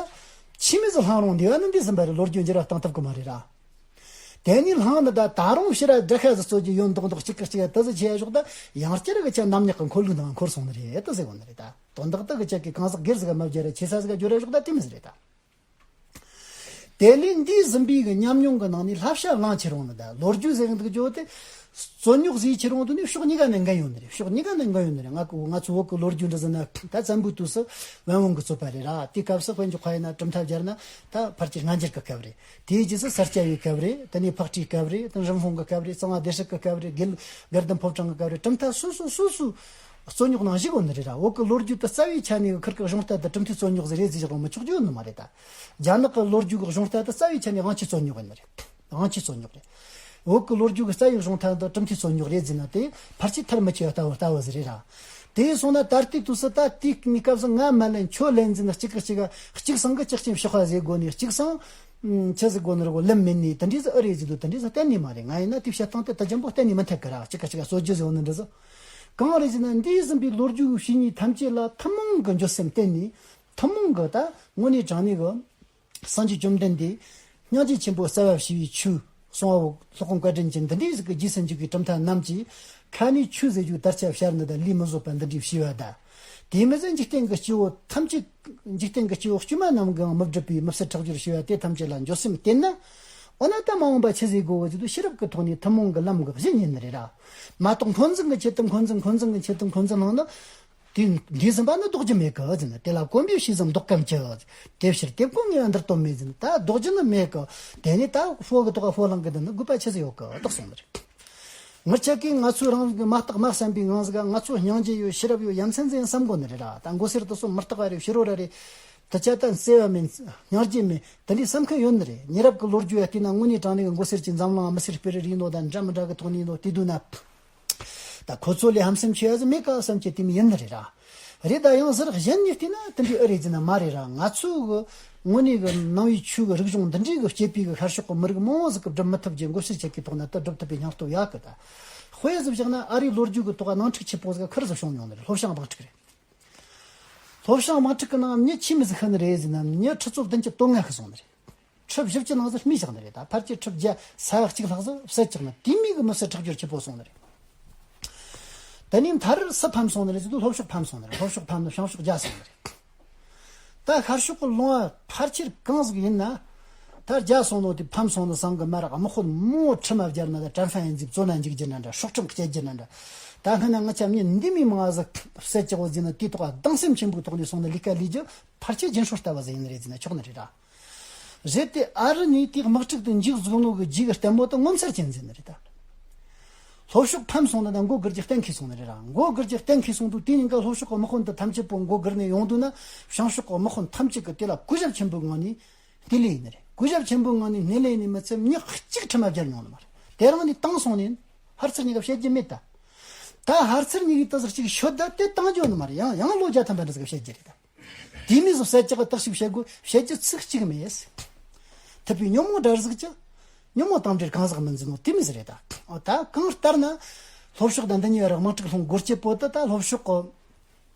ཆི་མི་ཟིག་བསླངས་རུང་འདི་བ་ནི་འདི་ཟིན་པ་རེད། ལོ་རྒྱུས་འགྱུར་བ་བཏང་ཐུབ་ཀྱི་མ་རེད་ར། དེ་ནས་བསླངས་ནི་ད་ད་རུང་ཕྱིར་ར་དགྲ་ཤ་ཟིག་གསོད་རྒྱུ་ཡོད་མདོག་མདོག་གཅིག་གིས་གཅིག་ག་དེ་ཟིག་བྱེད་ཡ་ཞོག་ད། ཡང་བསྐྱར་གི་ཆ་ནམ་ཉག་གི་འཁོར་ལུགས་ནང་འཁོར་སོང་ནི་རེད་དེ་ཟེར་གོ་ནི་རེད་ད། དོན་དག་དེ་གི་ཆ་གི་གང་ཟག་སྒེར་ཟིག་ག་མ་བརྒྱབ་ར་ཆེ་ས་ཟིག་ག་བརྒྱབ་ར་ཞོག་ད་དེ་མི་ཟིག་རེད་ད། དེ་ལས་འདས་ཟིན་པའི་གི་ཉམས་མྱོང་གི་ནང་ནས་བསླབ་བྱ་བླངས་ཁྱེར་འོང་ནི་ད། ལོ་རྒྱུས་ཟེར་གི་འདུག་རྒྱུ་དེ། རྩོད་རྙོག་ཟིག་ཁྱེར་འོང་དུས་ནི་ཕྱོགས་གཉིས་ཀ་ནས་འགན་ཡོད་ནི་རེད། ཕྱོགས་གཉིས་ཀ་ནས་འགན་ཡོད་ནི་རེད། ང་གི་ང་ཚོ་བོད་གི་ལོ་རྒྱུས་འདྲ་ཟེར་ན། ད་བཙན་པོའི་དུས་སུ་བན་བོན་གི་རྩོད་པ་རེད་ར། དེའི་སྐབས་སུ་དཔེ་འཇོག་པ་ཡིན་ན་གྲུབ་མཐའ་སྦྱར་ན་ད་ཕལ་ཆེར་སྔ་འགྱུར་གི་སྐབས་རེད། དེའི་རྗེས་སུ་ས་སྐྱ་པའི་སྐབས་རེད། དེ་ནས་ཕག་གྲུའི་སྐབས་རེད། དེ་རིན་སྤུངས་གི་སྐབས་རེད། གཙང་བ་སྡེ་སྲིད་གི་སྐབས་རེད། དགེ་དགེ་ལྡན་ཕོ་བྲང་གི་སྐབས་རེད། གྲུབ་མཐའ་སོ་སོ་སོ་སོའི་རྩོད་རྙོག་ནང་བཞུགས་ཡོད་ནི་རེད་ར། བོད་གི་ལོ་རྒྱུས་དེ་རྩ་བའི་ཆ་ནས་ཁིར་གི་གཞུང་རྟ་དེ་གྲུབ་མཐའི་རྩོད་རྙོག་ཟིག་རེད་ཟེར་བཞག་མི་ཆོག་རྒྱུ་ཡོད་ནི་མ་རེད་ད། རྒྱ་ནག་གི་ལོ་རྒྱུས་གི་གཞུང་རྟ་དེ་རྩ་བའི་ཆ་ནས་དབང་ཆའི་རྩོད་རྙོག་ཡིན་ནི་རེད། དབང་ཆའི་རྩོད་རྙོག་རེད། བོད་ཀྱི་ལོ་རྒྱུས་ཀྱི་རྩ་བའི་གཞུང་རྟ་དང་གྲུབ་མཐའི་རྩོད་རྙོག་རེད་ཟེར་ན། དེ་ཕལ་ཆེར་ཐལ་མི་ཆད་པ་ལྟ་བུ་ལྟ་བུ་ཟིག་རེད་ར། དེ་སོང་ན་ད་ལྟའི་དུས་སུ་ད་དེའི་སྐབས་སུ་ང་མ་ལེན་ཁྱོད་ལེན་ཟེར་ན། གཅིག་གིས་གཅིག་ག་གཅིག་སང་གི་གཅིག་ཅིང་ཕྱི་ཁ་ཟེར་དགོས་ནི། གཅིག་སང་ཆི་ཟེར་དགོས་ནི་རེད་གོ། ལམ་མེད་ནི་དེ་འདྲའི་ཟིག་ཨེ་རེད་ཟེར་དུས། དེ་འདྲའི་ཟིག་གཏན་ནས་མ་རེད། ང་ཡིན་ན་དེའི་བཤད་སྟངས་དེ་ད་ཅན་པོ་གཏན་ནས་མི་འཐད་གི་ར། གཅིག་གིས་གཅིག་ག་རྩོད་རྒྱུ་ཟེར་བ་ནི་འདྲ་ཟིག། གང་རེད་ཟེར་ན། འདས་ཟིན་པའི་ལོ་རྒྱུས་ཀྱི་བྱས་ཉེས་ཐམས་ཅད་ལ་ཐུན་མོང་གི་འགྱོད་སེམས་བསྟེན་ནས། ཐུན་མོང་གི་ད་དངོས་གནས་དྲང་གནས་གི་སངས་རྒྱས་བཅོམ་ལྡན་འདས་སྙིང་རྗེ་ཆེན་པོ་རྩ་བ་ཞི་བའི་ཆོས་གསུང་བ་བོ། སློབ་དཔོན་བཀའ་དྲིན་ཅན་འདི་འདྲའི་ཟིག་གི་རྗེས་སུ་འཇུག་པའི་གྲུབ་མཐའ་རྣམས་ཀྱིས་ཁ་ནས་ཆོས་ཟེར་རྒྱུ་དར་ཆ་བཤར་ནི་དང་། ལུས་མི་བཟོད་པ་འདི་འདྲའི་བྱས་པ་དང་། དེ་མི་ཟད་འཇིག་རྟེན་གྱི་སྐྱེ་བོ་ཐམས་ཅད། འཇིག་རྟེན་གྱི་སྐྱེ་བོ་དཀྱུས་མ་རྣམས་ཀྱང་མི་སྒྲིབ་པའི་མི་བསད་ཁྲག་སྦྱོར་བྱས་པ་དེ་ཐམས་ཅད་ལ་འགྱོད་སེམས་བསྟེན་ན། འོ་ན་ད་མ་འོངས་པ་ཆི་ཟེར་དགོས་གི་ཟེར་དུས། ཤེས་རབ་ཀྱི་ཐོག་ནས་ཐུན་མོང་གི་ལམ་གྱི་གཞི་ཉན་ནི་རེད་ར། མ་གཏོགས་འཁོན་འཛིན་གྱི་ཆེད་དུ་འཁོན་འཛིན། འཁོན་འཛིན་གྱི་ཆེད་དུ་འཁོན་འཛིན་གནང་ན། དེ་འདས་ཟིན་པ་ནི་ལྡོག་རྒྱུ་མེད་གི་ཟེར་ན། དེ་ལ་གོམས་པས་ཤེས་ཟིན་ལྡོག་གམ་ཅི། དེ་ཕྱིར་དེ་ཀུན་ངེས་པ་འདིར་སྟོན་མེད་ཟེར་ན། ད་ལྡོག་རྒྱུ་ནི་མེད་གི། དེ་ནས་ད་ཕོ་གི་ཐོག་ཕོ་ལང་གི་འདི་ནི་དགོས་པ་ཆི་ཟིག་ཡོད་གི་ལྡོག་སོང་ནི་རེད། ངེད་ཅག་གིས་ང་ཚོའི་རང་ལུགས་ཀྱི་མ་བརྟགས་མ་གསན་པའི་ངང་ཟིག་ག་ང་ཚོ་སྙིང་རྗེ་ཡོད། ཤེས་རབ་ཡོད། ཡ་མཚན་ཟིག་ཡིན་བསམ་དགོས་ནི་རེད་ར། ད་མགོ་སེར་དེ་ཚོ་མི་རྟག་པ་རེད། ཕྱི་རོལ་ར་རེད། དེ་ཆ་ད་བརྩེ་བ་མེད། སྙིང་རྗེ་མེད། དེ་འདྲའི་བསམ་མཁན་ཡོད་ནི་རེད། ཉེ་རབས་ཀྱི་ལོ་རྒྱུས་ཡ་བལྟས་ན། དངོས་གནས་དྲང་གནས་ཀྱི་མགོ་སེར་གྱི་འཛམ་གླིང་མི་སེར་སྤེལ་རེས་ཡིན་ནོ་དང་། འདྲ་མི་འདྲ་གི་ཐོག་ནས་ཡིན་ནོ་དེ་དུས་ན། ད་ཁོ་ཚོ་ལས་ཧམ་སེམས་ཆེ་བ་ཟིག་མེད་ག་བསམ་གྱི་དེ་མོ་ཡིན་ནི་རེད་ར། རེད། ད་ཡང་ཟུར་གཞན་ནས་བལྟས་ན་དེ་འདྲའི་ཨེ་རེད་ཟེར་ན་མ་རེད་ར། ང་ཚོའི་གི་དངོས་གནས་གི་ནང་པའི་ཆོས་གི་རིག་གཞུང་འདི་འདྲའི་གི་སྐྱེས་པའི་གི་ཤར་ཕྱོགས་གི་མི་རིགས་མང་བོ་ཟིག་གིས་སྒྲུབ་མི་ཐུབ་རྒྱུ། མགོ་སེར་ཆེ་གི་ཐོག་ན་དེ་སྒྲུབ་ཐུབ་པའི་སྙིང་སྟོབས་ཡོད་གི། ད་དཔེ་ཟིག་བཞག་ན། ཨ་རིའི་ལོ་རྒྱུས་གི་ཐོག་ནང་འཁྲུག་ཆེ་པོ་ཟིག་ཁིར་ཟིག་བྱུང་མྱོང་ནི་རེད། ལྷོ་བྱང་དམག་འཁྲུག་རེད། ལྷོ་བྱང་དམག་འཁྲུག་གི་ནང་མྱི་ཆི་མོ་ཟིག་ཤི་ནི་རེད་ཟེར་ན། མྱི་ཁྲི་ཚོ་བདུན་ཅུ་དོན་ལྔ་ཤི་སོང་ནི་རེད། ཁྲི་བཞི་བཅུ་ནང་ཟིག་རྨས་བཞག་ནི་རེད། ད་ཕལ་ཆེར་ཁྲི་བརྒྱ་ས་ཡ་གཅིག་ལྷག་ཟིག་བསད་བཅུག་ནི། དེ་མོ་གི་མི་བསད་ཁྲག་སྦྱོར་ཆེ་པོ་སོང་ནི་རེད། དེ་ནས་མཐར་སུ་ཕམ་སོང་ནི་རེད་ཟེར་དུས། ལྷོ་ཕྱོགས་ཕམ་སོང་ནི་རེད། ལྷོ་ཕྱོགས་ཕམ་ནི་བྱང་ཕྱོགས་རྒྱལ་སོང་ནི་རེད། ད་ཤར་ཕྱོགས་གི་ལུང་བ་ཕལ་ཆེར་གང་ཟིག་ཡིན་ན། ད་རྒྱལ་སོང་ནོ་དེ་ཕམ་སོང་ནི་སང་གི་མ་རག་དམག་དཔོན་མང་བོ་ཁྲིམས་སྦྱར་ན། ད་ཀྲན་ཧྥན་ཡན་ཙིག་བཙོན་ན་འཇུག་རྒྱུ་ན་འདྲ། སྲོག་ཁྲིམས་བཅད་རྒྱུ་ན་འདྲ། ད་སྔ་ན་ང་ཆ་མྱི་འདི་མོ་མང་ཟིག་བསད་ཀྱི་ཡོད་ཟེར་ན། དེའི་ཐོག་སྡང་སེམས་ཆེན་པོའི་ཐོག་ནས་སོང་ནི་ལས་ཀ་ལས་རྒྱུ་ཕལ་ཆེར་རྒྱུན་སྲོལ་ལྟ་བུ་ཟིག་ཡིན་ནི་རེད་ཟེར་ན་ཆོག་ནི་རེད་ད། རེད་དེ། ཨ་རི་ནས་དེའི་དམག་འཁྲུག་དེ་མཇུག་རྫོགས་ནོ་གི་རྗེས་ཀྱི་ལྟད་མོ་དེ་ངོ་མཚར་ཅན་ཟིག་ཡིན་ནི་རེད་ད། ལྷོ་ཕྱོགས་ཕམ་སོང་ནི་ད་མགོ་སྒུར་རྒྱུ་གཏན་འཁེལ་སོང་ནི་རེད་ར། མགོ་སྒུར་རྒྱུ་གཏན་འཁེལ་སོང་དུས། དེའི་ཉིན་ཀ་ལྷོ་ཕྱོགས་ཀྱི་དམག་དཔོན་དེ་ཐམས་ཅད་པོ་མགོ་སྒུར་ནས་ཡོང་དུས་ན། བྱང་ཕྱོགས་ཀྱི་དམག་དཔོན་ཐམས་ཅད་ཀྱིས་དེ་ལ་གུས་ཞབས་ཆེན་པོའི་ངང་ནས་དེ་ལས་ཡིན་ནི་རེད། གུས་ཞབས་ཆེན་པོའི་ངང་ནས་སྣེ་ལེན་ནས་མི་ཚད་མྱི་གཅིག་ཁྲིམས་སྦྱར་མྱོང་ནི་མ་རེད། དེ་རང་ནས་བཏང་སོང་ནས་ཧར་ཚུར་གཉིས་ཀ་བཤད་རྒྱུ་མེད་ད། ད་ཧར་ཚུར་གཉིས་ཀས་དེ་ཟིག་གཅིག་ཤོད་ད། དེ་བཏང་རྒྱུ་ནི་མ་རེད། ཡང་ཡང་ལོ་བརྒྱ་ཐམ་པ་འདྲ་ཟིག་བཤད་རྒྱུ་རེད་ད། དེ་མོ་ཟིག་བཤད་ཀྱི་གི་བརྟག་ཞིབ་བྱེད་དགོས། བཤད་རྒྱུ་ཚིག་གཅིག་མེད། ཐུབ་པའི་ཉོན་མོངས་དགྲར་གཟིགས་ཀྱི། ཉོན་མོངས་དང་འབྲེལ་གང་ཟག་མི་འཛིན་ནོ་དེ་མོ་ཟིག་རེད་ད། འོ་ད་གང་ལྟར་ན། ལྷོ་ཕྱོགས་དང་འདི་གཉིས་བར་དམག་འཁྲུག་སློང་དགོས་རྒྱུ་བོ་དེ། ད་ལྷོ་ཕྱོགས་ཀྱི་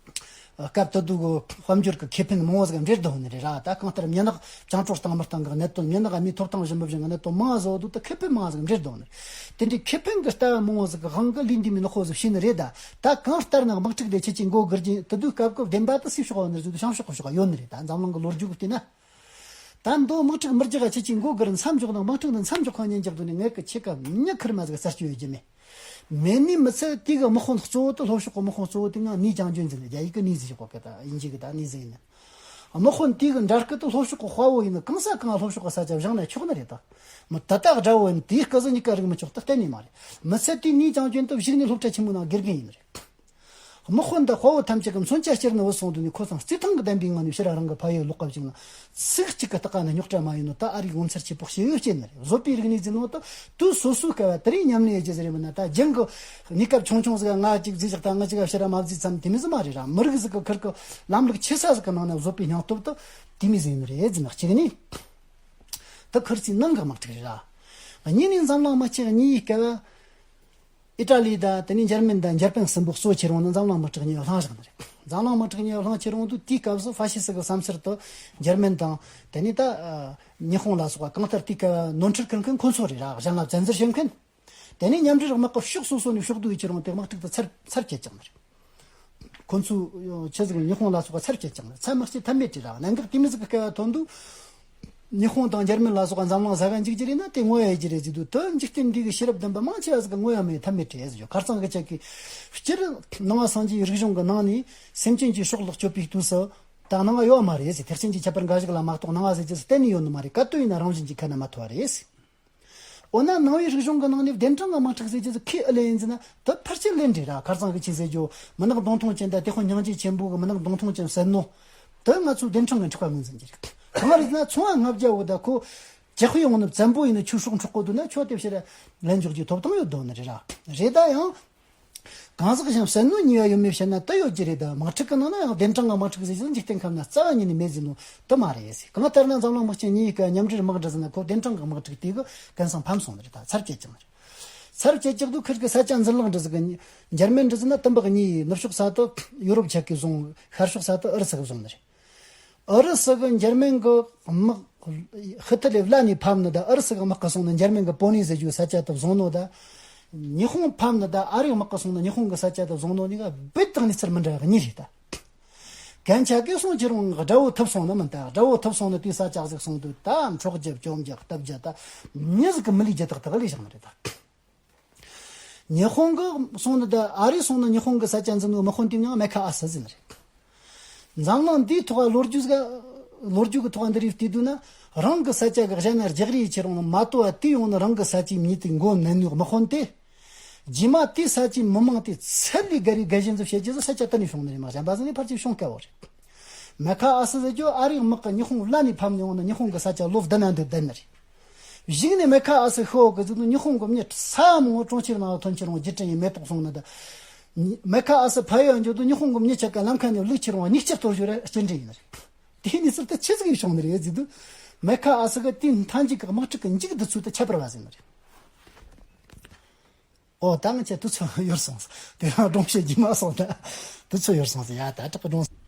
སྐབས་དེ་དུས་ཀྱི་དཔལ་འབྱོར་གྱི་ཁེ་ཕན་མང་བོ་ཟིག་འབྲེལ་བསྡད་ནི་རེད་ར། ད་གང་ལྟར་མྱི་ནག་བྱང་བྲོ་བཏང་མི་བཏང་གི་གནད་དོན། མྱི་ནག་མིའི་ཐོབ་ཐང་བྱིན་མི་བྱིན་གི་གནད་དོན་མང་བོ་ཟིག་འདུག། ད་ཁེ་ཕན་མང་བོ་ཟིག་འབྲེལ་བསྡད་ནི་རེད། དེ་འདྲའི་ཁེ་ཕན་གྱི་ལྟ་བ་མང་བོ་ཟིག་གི་དབང་གིས་ལས་འདི་མོའི་ནག་པོ་ཟིག་བྱས་ནི་རེད་ད། ད་གང་ལྟར་ན་དམག་འཁྲུག་དེ་ཁྱེད་ཀྱིས་མགོ་སྒུར་རྒྱུ་དེ་དུས་སྐབས་ཀྱི་བདེན་པ་དེ་སུའི་ཕྱོགས་ཡོད་ནི་རེད་ཟེར་དུས། བྱང་ཕྱོགས་ཀྱི་ཕྱོགས་ཡོད་ནི་རེད་ད། འཛམ་གླིང་གི་ལོ་རྒྱུས་ཀྱི་བལྟས་ན། ད་མདོ་དམག་འཁྲུག་མི་རྒྱག་ག་ཁྱེད་ཀྱིས་མགོ་སྒུར། མཚམས་འཇོག་དང་། དམག་འཁྲུག་འདི་མཚམས་འཇོག་ག་ཉན་རྒྱག་དུས་ནི། ངེད་ཀྱིས་ཁྱེད་ཀ་མྱི་ཁུར་མ་ཟིག་གསར་གཅོད་ཡོད་རྒྱུ་མེད། མེ་ནི་མི་ཚད་དེ་གི་དམག་དཔོན་གཙོ་བོ་དེ། ལྷོ་ཕྱོགས་གི་དམག་དཔོན་གཙོ་བོ་དེ་ང་ནི་ཅང་ཅུན་ཟེར་ནས། རྒྱ་ཡིག་གི་ནི་ཟེར་གོ་གི། ད་དབྱིན་ཇི་གི་ད་ནི་ཟེར་ནས། དམག་དཔོན་དེ་གི་འདྲ་སྐུ་དེ་ལྷོ་ཕྱོགས་གི་དཔའ་བོ་ཡིན་ན། གང་ས་གང་ལྷོ་ཕྱོགས་གི་ས་ཆ་བཞེངས་ན་ཆོག་ནི་རེད། ད་མི་ད་ལྟ་དགྲ་བོ་ཡིན། དེའི་སྐུ་གཟུགས་གཉིས་ཀ་རིག་མི་ཆོག་ད་གཏན་ནས་མ་རེད། མི་ཚད་དེ་ནི་ཅང་ཅུན་དེ་གཞུག་ནས་སློབ་གྲྭ་ཆེན་མོའི་ནང་དགེ་རྒན་ཡིན་ནི་རེད། དམག་དཔོན་དང་དཔའ་བོ་ཐམས་ཅད་ཀྱི་མཚོན་ཆ་སྤྱུར་ནས་བུད་སོང་དུས་ནས། ཁོ་ཚང་རྩེད་ཐང་གི་བདེན་པའི་ངང་ནས་ཕྱིར་རང་གི་ཕ་ཡུལ་ལོག་པ་བྱུང་ན། ཚིག་གཅིག་གི་སྟེང་ནས་རྙོག་དྲ་མ་ཡིན་ནོ། ད་ཨ་རིའི་ངོ་མཚར་ཆེ་པོ་ཞེ་ཡོད་སྐྱེས་ནི་རེད། བཟོད་པའི་རིག་གནས་ཟེར་ནོ་ད་དུས་སོ་སོའི་སྐབས་དེ་རིང་ཉམས་ལེན་ཡེད་རྒྱུ་ཟེར་རེད། མིན་ན་ད་རྒྱུན་གི་གནས་སྐབས་ཆུང་ཆུང་ཟིག་ག་ང་གཅིག་བཟོས་བཞག་ད་ང་གཅིག་ག་ཕྱིར་མ་བཟོས་ཙམ་དེ་མོ་ཟིག་མ་རེད་ར། མི་རིགས་ཟིག་གི་ཁུར་གི་ལམ་ལུགས་ཆེ་ས་ཟིག་གི་ནང་ནས་བཟོད་པའི་སྙིང་སྟོབས་དེ་དེ་མོ་ཟིག་ཡིན་ནི་རེད་ཟེར་ན། གཅིག་ནི་ད་ཁུར་ཚོའི་ནང་གི་དམག་འཁྲུག་རེད་ར། གཉིས་ནི་འཛམ་གླིང་དམག་ཆེན་གཉིས་ཀྱི་སྐབས། ཨི་ཊ་ལི་དང་དེ་ནས་འཇར་མན་དང་འཇར་པན་གསུམ་པོ་གཙོ་ཆེ་རུང་ནི་འཛམ་གླིང་དམག་འཁྲུག་གཉིས་བླངས་བཞག་ནི་རེད། འཛམ་གླིང་དམག་འཁྲུག་གཉིས་བླངས་ཆེ་རུང་དུས། དེའི་སྐབས་སུ་ཧྥ་ཤི་སི་གི་བསམ་ཚུལ་དུ་འཇར་མན་དང་དེ་ནས་ད་ཨ་ཉི་ཧོང་ལ་སོགས་པ། གང་ལྟར་དེའི་སྐབས་ནོར་འཁྲུལ་ཁུར་མཁན་ཁོ་ཚོ་རེད་ར། གཞན་ལ་བཙན་འཛུལ་བྱེད་མཁན། དེ་ནས་མཉམ་འབྲེལ་དམག་གི་ཕྱོགས་སོ་སོ་ནས་ཕྱོགས་བསྡུས་ཆེ་རུང་དེ་དམག་འཁྲུག་དེ་ཚར་ཚར་བཅད་ཀྱང་ནི་རེད། ཁོ་ཚོས་ཆི་ཟིག་ཉི་ཧོང་ལ་སོགས་པ་ཚར་བཅད་ཀྱང་ཚད་མ་སྐྱེ་ཐབས་མེད་རེད་ར། གནད་འགག་དེ་མོ་ཟིག་གི་སྐབས་ཐོན་དུས། ཉི་ཧོང་དང་འཇར་མན་ལ་སོགས་པ་འཛམ་གླིང་ཟ་ག་འཇུག་རྒྱུ་རེད་ན་དེ་ངོ་ཡ་ཡེད་རྒྱུ་རེད་ཟེར་དུས། དེ་འཇིག་རྟེན་འདི་གི་ཤེས་རབ་ལྡན་པ་མང་ཆེ་བ་ཟིག་གིས་ངོ་ཡ་མེད་ཐབས་མེད་རེད་ཟེར་རྒྱུ། ཁ་རྩང་གི་ཆ་གི་སྤྱིར་ནང་པ་སངས་རྒྱས་རིག་གཞུང་གི་ནང་ནས་སེམས་ཅན་གྱི་ཕྱོགས་ལོག་སྤྱོད་པའི་དུས་སུ་ད་ནང་པ་ཡོད་མ་རེད་ཟེར། ཐེག་ཆེན་གྱི་ཁྱད་པར་འགའ་ཞིག་ལ་མ་གཏོགས་ནང་པ་ཟེར་རྒྱུ་ཟིག་གཏན་ནས་ཡོད་ནི་མ་རེད། ག་དུས་ཡིན་ན་རང་བཞིན་གྱིས་ཁ་ནས་མ་ཐོ་བ་རེད་ཟེར། འོ་ན་ནང་པའི་རིག་གཞུང་གི་ནང་ནས་གདན་དྲངས་ཀྱི་དམག་འཁྲུག་ཟེར་རྒྱུ་ཟིག་ཁས་ཨེ་ལེན་ཡིན་ཟེར་ན་དེ་ཕལ་ཆེར་ལན་རེད་ར། ཁ་རྩང་གི་ཆི་ཟེར་རྒྱུ། མུན་ནག་གདོང་ཐུང་ཅན་དང་དེ་ཁོ་སྙིང་རྗེ་ཆེན་པོ་གི་མུན་ནག་གདོང་ཐུང་ཅན་བསད་ནོ་དེ་ང་ཚོའི་གདན་དྲངས་ཀྱི་འཁྲུག་པ་ངོས་འཛིན་རྒྱུ་རེད། གང་རེད་ཟེར་ན་ཚོང་བ་ལྔ་བརྒྱ་བོ་ད་ཁོ་ཇག་པ་ཡོང་ནི་བཙན་པོ་ཡིན་ན་ཁྱོད་སྲོག་འཕྲོག་གོ་འདུག་ན་ཁྱོད་དེ་ཕྱིར་ལན་འཇོག་རྒྱུའི་ཐོབ་ཐང་ཡོད་དོ་ནི་རེད་ར། རེད་ད་ཡང་། གང་ཟག་གཞན་བསད་ནོ་གཉིས་པ་ཡོད་མེད་བཤད་ན་དེ་ཡོད་ཀྱི་རེད། ད་དམག་འཁྲུག་གི་ནང་ན་ཡང་གདན་དྲངས་ཀྱི་དམག་འཁྲུག་ཟེར་ཟིན་འཇིག་རྟེན་ཁམས་ན་རྩ་བ་ཉིད་ནས་མེད་ཟེར་ནོ་དེ་མ་རེད་ཟེར། གང་ལྟར་ན་འཛམ་གླིང་དམག་ཆེན་གཉིས་ཀྱི་མཉམ་འབྲེལ་དམག་འདྲ་ཟེར་ན་ཁོ་གདན་དྲངས་ཀྱི་དམག་འཁྲུག་དེ་གི་གན་ས་ཕམ་སོང་ནི་རེད། ད་ཚར་བཅད་ཀྱང་ནི་རེད། ཚར་བཅད་ཀྱི་དུས་ཁུར་གི་ས་ཆ་འཛིན་ལག་འདྲ་ཟིག་གི་འཇར་མན་འདྲ་ཟེར་ན་དུམ་བུ་གཉིས། ནུབ་ཕྱོགས་ས་དེ་ཡོ་རོབ་ཆ་གིས་བཟུང་། ཤར་ཕྱོགས་ས་དེ་ཨུ་རུ་སུ་གིས་བཟུང་ནི་རེད། ཨུ་རུ་སུ་གི་འཇར་མན་གི་དམག་ཧི་ཐི་ལེ་བླ་ནས་ཕམ་ནི་དང་། ཨུ་རུ་སུ་གི་དམག་གིས་སོང་ནི་འཇར་མན་གི་པོ་ནི་ཟེར་རྒྱུའི་ས་ཆ་དེ་བཟུང་ནོ་དང་། ཉི་ཧོང་ཕམ་ནི་དང་ཨ་རིའི་དམག་གིས་སོང་ནི་ཉི་ཧོང་གི་ས་ཆ་དེ་བཟུང་ནོ་གཉིས་ཀ་རྦད་དེ་གནས་ཚུལ་མི་འདྲ་བ་གཉིས་རེད་ད། གན་ཆ་གིས་སོང་ཁྱེད་རང་དགྲ་བོ་ཐུབ་སོང་ནི་མིན་ད། དགྲ་བོ་ཐུབ་སོང་ནི་དེའི་ས་ཆ་ཟིག་སོང་དུས་ད་འཕྲོག་རྒྱུ་བཅོམ་རྒྱུ་གཏུབ་རྒྱུ་ད་མྱི་ཟིག་གི་མི་ལུས་རྒྱུ་དག་དག་ལས་བཞག་ནི་རེད་ད། ཉི་ཧོང་གི་སོང་ནི་ད་ཨ་རི་སོང་ནི་ཉི་ཧོང་གི་ས་ཆ་འཛིན་ནོ་དམག་དཔོན་དེའི་མྱིང་མེ་ཁ་ཨ་སི་ཟེར་ནི་རེད། འཛམ་གླིང་འདིའི་ཐོག་ལོ་རྒྱུས་ཟིག་ལོ་རྒྱུས་ཀྱི་ཐོག་འདི་རིགས་བལྟས་དུས་ན་རང་གི་ས་ཆ་གི་གཞན་ན་རྒྱག་རེས་བྱེད་རུང་ནི་མ་དོ་བ་དེ་ཡོང་ནི་རང་གི་ས་ཆའི་མྱི་དེ་མགོ་མནན་ནོ་དམག་དཔོན་དེ། རྗེས་མ་དེའི་ས་ཆའི་མི་མང་དེ་ཚད་ལས་བརྒལ་བའི་རྒས་གཞོན་ཚོ་བྱེད་རྒྱུ་ཟིག་ས་ཆ་དེ་ནས་བྱུང་ནི་རེད་མ། གཞན་པ་ཟིག་ནས་ཕལ་ཆེར་བྱུང་དཀའ་བ་རེད། མེ་ཁ་ཨ་སི་ཟེར་རྒྱུ་ཨ་རིའི་དམག་གིས་ཉི་ཧོང་བླ་ནས་ཕམ་ནས་འོང་ན་ཉི་ཧོང་གི་ས་ཆ་ལོ་བདུན་ན་འདི་བསྡད་ནི་རེད། གཞུག་ནས་མེ་ཁ་ཨ་སི་ཤི་བོ་གི་ཟིག་ནི་ཉི་ཧོང་གི་མྱི་ས་མང་བོ་གྲོང་ཁྱེར་ནང་ཐོན་ཁྱེར་རུང་རྒྱུ་དྲན་ཡི་མེ་ཏོག་སོང་ནི་ད། མེ་ཁ་ཨ་སི་ཕ་ཡུལ་འགྱོ་དུས་ཉི་ཧོང་གི་མྱི་ཆ་ག་ལམ་ཁ་ནས་བླུགས་ཁྱེར་རུང་མྱིག་ཆུ་གཏོར་རྒྱུ་རེད་སྐྱེལ་འདྲེ་ཡིན་ནི་རེད། དེའི་གནས་ཚུལ་དེ་ཆི་ཟིག་ཡིན་བྱུང་ནི་རེད་ཟེར་དུས། མེ་ཁ་ཨ་སི་གི་དེའི་མཐའ་མཇུག་གི་དམག་འཁྲུག་གི་མཇུག་བསྡུ་ཚུལ་དེ་ཁྱད་པར་བ་ཟིག་ནི་རེད། ཨོ་ད་ང་ཆེ་དུས་ཚོད་ཡོལ་སོང་། དེ་རིང་སྒྲུང་བཤད་རྒྱུ་མ་སོང་ད། དུས་ཚོད་ཡོལ་སོང་ཟེར་ཡ། ད་དྲག་གི་སྒྲུང་།